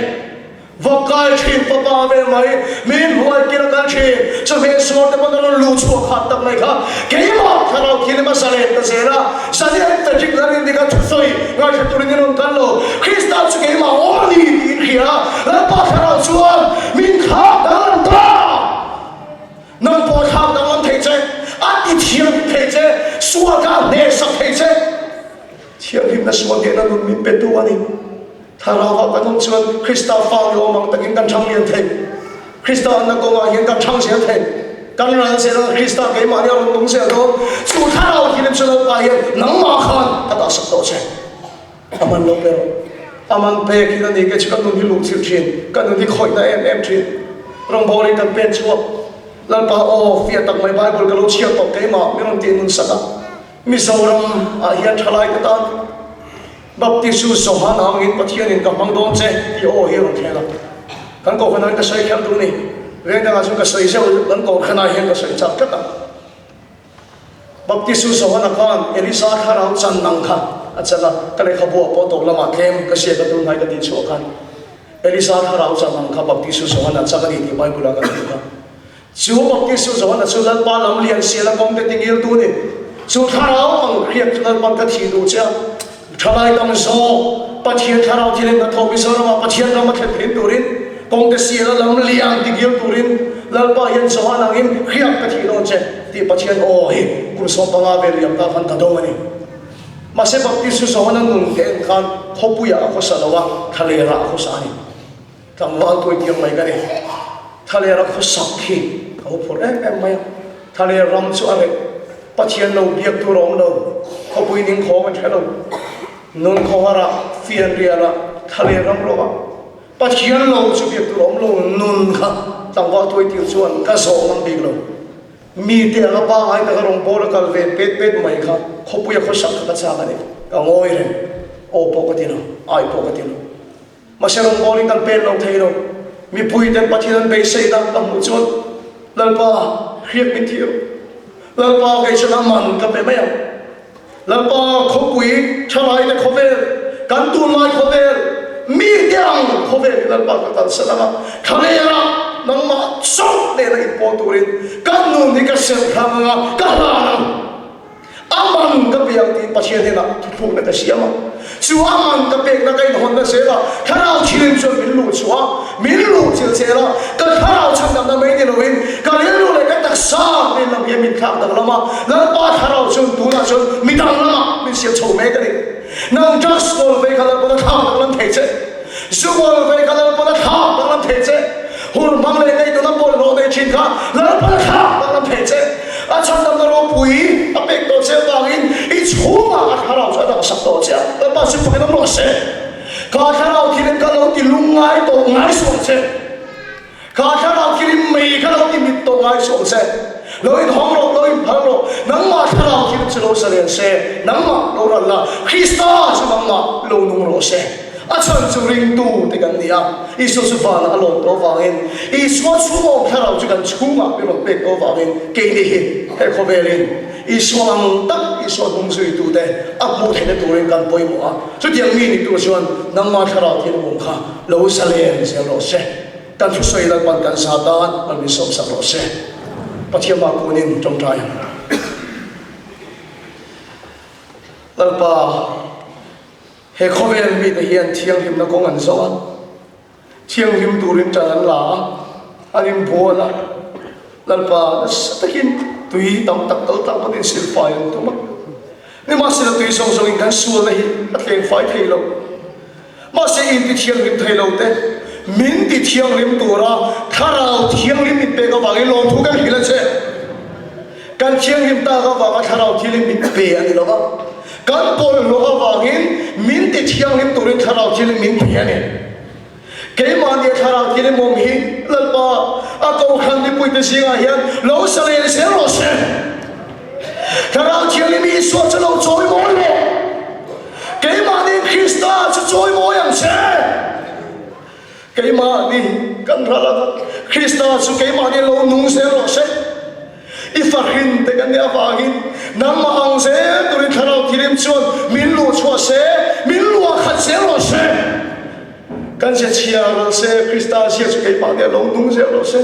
Va kai thin papa ve mai, min hnuai kil a kal thin, chawhmeh suar te pawn a rawn luh chhuah khat tak mai kha keimah thlarau thilim a zalen ta zel a, zalen ta rik la rin dik a thusawi ngaithla turin in rawn kal lo, Krista chu keimah awm a ni tiin hria a, Lalpa thlarau chuan min thlak danglam ta! Nang pawh a thlak danglam thei che, a ti thiam thei che, sual kha a hnehsak thei che. Thianghlimna sual hnehna nun min pe tu a ni. Thlarauah kan awm chuan Krista fa ni awm ang takin kan thang lian thei. Krista anna kawngah hian kan thang zel thei. Kan ral zel anga Krista keimahni a rawn nung zel dawn. Chu thlarau thilim chu Lalpa hian nangmah khan a dahsak tawh che. A man lo pe rawh. A man pek in a ni ke chu kan nun hi luh chilh thin. Kan nun hi khawihna em em thin. Rawngbawlin kan pen chhuak. Lalpa aw, fiah tak mai Bible ka lo chhiar tawh keimah min rawn tih nun sak a. Mizoram ah hian thalai te tan Baptisu Johan angin Pathianin ka hmang dawn che tih aw hi a rawn thleng a. Kan kohhranah hian ka sawi kher duh ni. Veng dangah chuan ka sawi zeuh kan kohhranah hian ka sawi chak tlat a. Baptisu Johana khan Elisa thlarau chan ang kha a chan a, ka lehkhabu ah pawh tawp lamah tlem ka hria ka tun hnai ka tih chhuah khan Elisa thlarau chan ang kha Baptisu Johana chak a ni tih Bible ah kan hmu kha. Chu Baptistu Johana chu Lalpa lam lian sial a kawngte tingiltu a ni. Chu thlarau ang hriat chu Lalpa'n ka thih duh che a, thalai dang zawk Pathian thlarau thilin hnathawh Mizoramah Pathian ram a thlen thin turin kawngte sial a lam lian tingil turin Lalpa hian Johan angin hriat ka thih dawn che tih Pathian aw hi kum 15 vel liam ta khan ka dawng a ni. Mahse Baptistu Johana nun ka en khan khawpuiah a khawsa lo a, thlalerah a khawsa a ni. Tlangval tuai tiang mai ka ni. Thaler a khawsak khi ka hu phur em em mai a. Thaler ram chu a reh. Pathian lo biak tur a awm lo. Khawpui ning khawm an hre lo. Nun khawhar ah, fian rial ah, thaler ram ro ah. Pathian lo chu biak tur a awm lo. Nun kha tlangval tuai tir chuan ka zawh ngam bik lo. Mi te anga pangai taka rawngbâwl a kal ve pet pet mai kha khawpui a khawsak kha ka châk a ni. Ka ngawi reng. Aw pawh ka ti lo. Ai pawh ka ti lo. Mahse rawngbawlin kan pen lo thei lo. Mipuiten Pathian an beiseina ka hmuh chuan Lalpa hriat min thih rawh. Lalpa kei chuan a man ka pe mai ang. Lalpa khawpui thalaite khawvel, kan tunlai khawvel, mite ang khawvel hi Lalpa ka kalsan ang a, thlalera nangmah chauh nena inpawl turin ka nun hi ka serh hrang ang a, ka hlan ang. A man ka pe ang tiin Pathian hnenah thuthlukna ka siam a. Chu a man ka pekna ka inhawnna zelah Thlarau Thianghlim chuan min luh chhuah a, min luh chilh zel a. Ka thlarau chhandamna mai ni loin ka rilru leh ka taksa nen lam hian min thlak danglam a. Lalpa Thlarau chuan tunah chuan mi danglamah min siam chho mek a ni. Nang drugs kawl vei kha Lalpa'n a thlak danglam thei che. Zu kawl vei kha Lalpa'n a thlak danglam thei che. Hur hmang leh ngaihtuahna pawlhlawh nei thin kha Lalpa'n a thlak danglam thei che. A chhandamna ropui a pek tawh che avangin i chhungah a thlarau chu a dahsak tawh che a, Lalpa chu fakin awm rawh se. Ka thlarau thilin ka lo ti lungngai tawh ngai suh ang che. Ka thlarau. lo ngai suh ang che. Lo inhawng rawh, lo inphal rawh, nangmah thlarau thil chu lo zalen se, nangmah lo ral la, Krista chu nangmah lo nung rawh se. A chhan chu ringtu te kan ni a, Isua chu vanah a lawm tawh avangin, Isua chhung awm thlarau chu kan chhungah min rawn pek tawh avangin keini hi he khawvelin Isua ang tak Isua hnung zuitute a hmuh theihna turin kan pawimawh a, chutiang mi ni tur chuan nangmah thlarau thil awm kha lo zalen zel rawh se. Kan thusawi Lalpan kan za tan mal min sawmsak rawh se. Pathian mah kunin tawngtai ang. Lalpa, he khawvel mite hian thianghlimna kawng an zawh a, thianghlim turin tan an la a, an inbual a, Lalpa nasa takin tui tam tak kal tlang pawhin silfai an tum a. Nimahsela tui zawng zawngin kan sualna hi a tlengfai thei lo. Mahse in ti thianghlim thei lo te, min ti thianghlim tura Thlarau Thianghlim min pek avangin lawmthu kan hrilh a che. Kan thianghlim tak avanga Thlarau Thianghlim min pe a ni lo va, kan pawlhlawh avangin min ti thianghlim turin Thlarau Thianghlim min pe a ni. Keimahnia Thlarau Thianghlim awm hi Lalpa a kohhran mipuite zingah hian lo sa leh zel rawh se. Thlarau Thianghlim Isua chu lo chawi mawi rawh. Keimahni Krista chu chawi mawi ang che. Keimahni kan ral anga Krista chu keimahni lo nung zel rawh se. I fahrin te kan nih avangin nangmah ang zel turin Thlarau Thianghlim chuan min luh chhuah se, min luah khat zel rawh se. Kan zia chhia ral se, Krista zia chu keimahni a lo nung zel rawh se.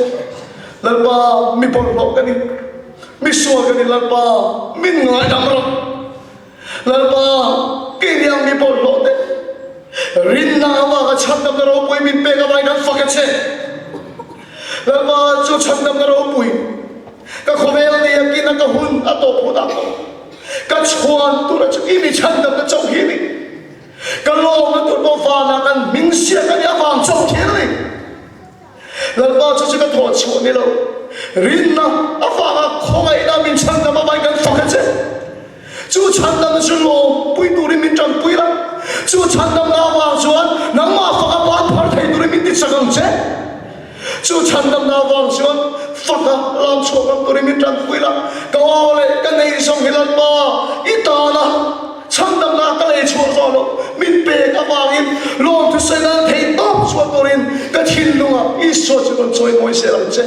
Lalpa mi bawlhhlawh ka ni, mi sual ka ni Lalpa min ngaidam rawh. Lalpa, keini ang mi bawlhhlawh te, rinna avanga chhandamna ropui min pek avangin kan fak a che. Lalpa, chu chhandamna ropui ka khawvel nei a kina ka hun a tawp hunah pawh ka chhuan tura chu i mi chhandamna chauh hi a ni. Ka lawmna tur pawh vanah kan hming siak a nih avang chauh thil a ni. Lalpa chu chu ka thawh chhuah ni lo. Rinna avanga khawngaihna min chhandam avangin kan fak a che. Chu chhandamna chu lawmpui turin min tanpui la, chu chhandamna avang chuan nangmah faka ban phar thei turin min tichak ang che. Chu chhandamna avang chuan faka lam chhuak ang turin min tanpui la, ka aw leh ka neih zawng hi Lalpa i tana chhandamna ka lei chhuah zawh loh min pek avangin lawmthusawi nan theih tawp chhuah turin ka thinlungah Isua chu rawn chawimawi zel ang che.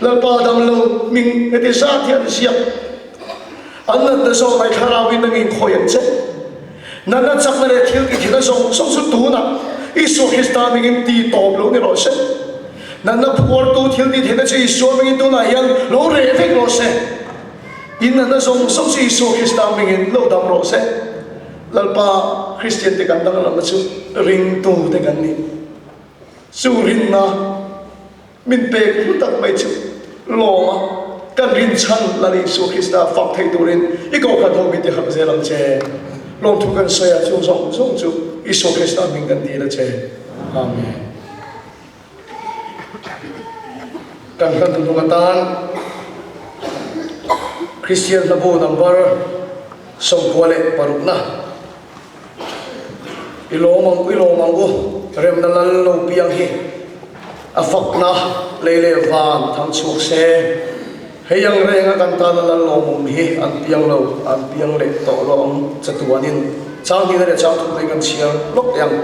Lalpa damlo hming heti zat hi an ziak. An natna zawng mai thlarauin nang in khawi ang che. Natna chakna leh thil ti thina zawng zawng chu tunah Isua Krista hmingin ti tawp lo ni rawh se. Natna phuartu thil ti theihna chu Isua hmingin tunah hian lo reh vek rawh se. In natna zawng zawng chu Isua Krista hmingin lo dam rawh se. Lalpa Kristian te kan danglamna chu ringtu te kan ni. Chu rinna Min pek hlu tak mai chu lawm a, kan rinchhan Lal Isua Krista fak thei turin i kohhran ho min ti harh zel ang che. Lawmthu kan sawi a, chung zawng zawng chu Isua Krista hming kan dil a che. Amen. Kan hla duhduh atan Kristian hlabu number 96 na. I lawm ang i lawm ang u, remna lal lo piang hi a fakna lei leh van thang chhuak se. Hei ang renga kan tana lal lawmawm hi an piang lo, an piang leh tawh lo ang chatuanin chang hnihna leh chang thum te kan chhiar lawk teh ang.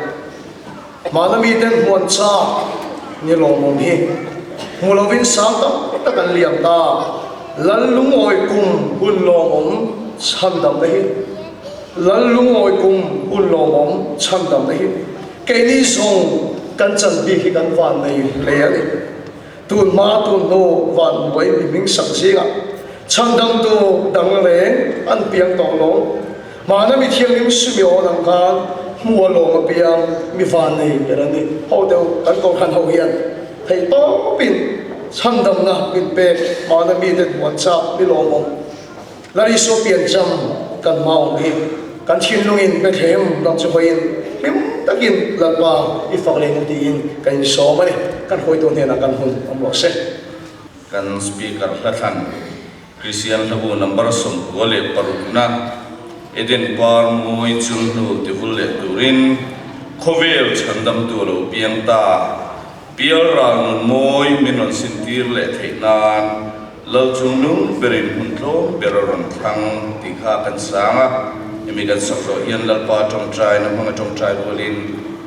Hmana miten hmuan chak ni lawmawm hi hmu lovin sang tam tak an liam ta. Lal lungawi kum hun lawmawm chhandamna hi. Lal lungawi kum hun lawmawm chhandamna hi keini zawng kan chan bik hi kan van nei hle a ni. Tun hma tun hnu van buai mi hming sak zingah chhandamtu dang reng an piang tawh lo. Hmana mi thianghlim Simeon ang khan hmu a lawm a piang mi van nei ber a ni. Ho deuh kan kohhran ho hian theih tawpin chhandamna min pek hmana mite hmuan chak mi lawmawm. Lalisua piancham kan hma awm hi kan thinlungin Bethlehem lam chu hawiin hlim takin Lalpa i fak leh nu tiin kan insawm a ni. Kan hawitu hnenah kan hun awm rawh se. Kan Speaker Hlathlan Kristian Hlabu number 96 na Eden par mawi chung hnu tivul leh turin khawvel chhandamtu a lo piang ta. Pialral nun mawi min rawn. rawn sintir leh theih nan Lal chungnung berin hmun tlawm ber a rawn thlang tih kha kan sang a, hemi kan sak zawh hian Lalpa tawngtaina hmanga tawngtai rualin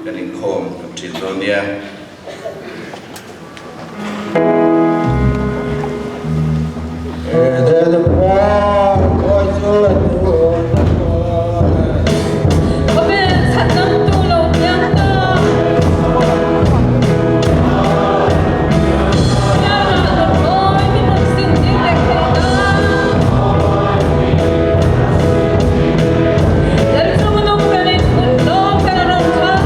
kan inkhawm kan ṭin dawn nia. Khawvel chhandamtu lo piang ta. Piara dawrhawi min rawn sintir leh thei ta. Lal chungnung berin hmun tlawm ber a rawn thlang.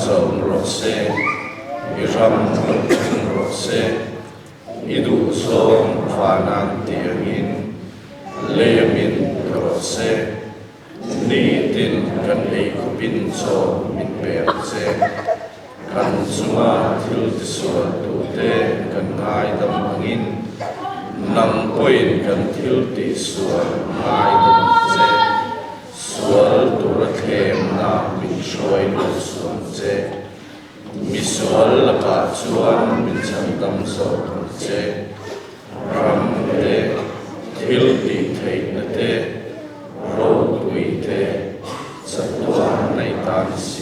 zawm rawh se, i ram lo thleng rawh se, i duhzawng vanan ti angin lei amin ti rawh se, nitin kan ei khawpin chaw min pe ang che, kan chunga thil tisual tute kan ngaidam angin nang pawhin kan thil tihsual ngaidam ang che. Sual tura thlemna min hruai lut suang che. Misual lakah chuan min chhandam zawk ang che. Ram te, thil tih theihna te, ropui te, chatuan nei tan si.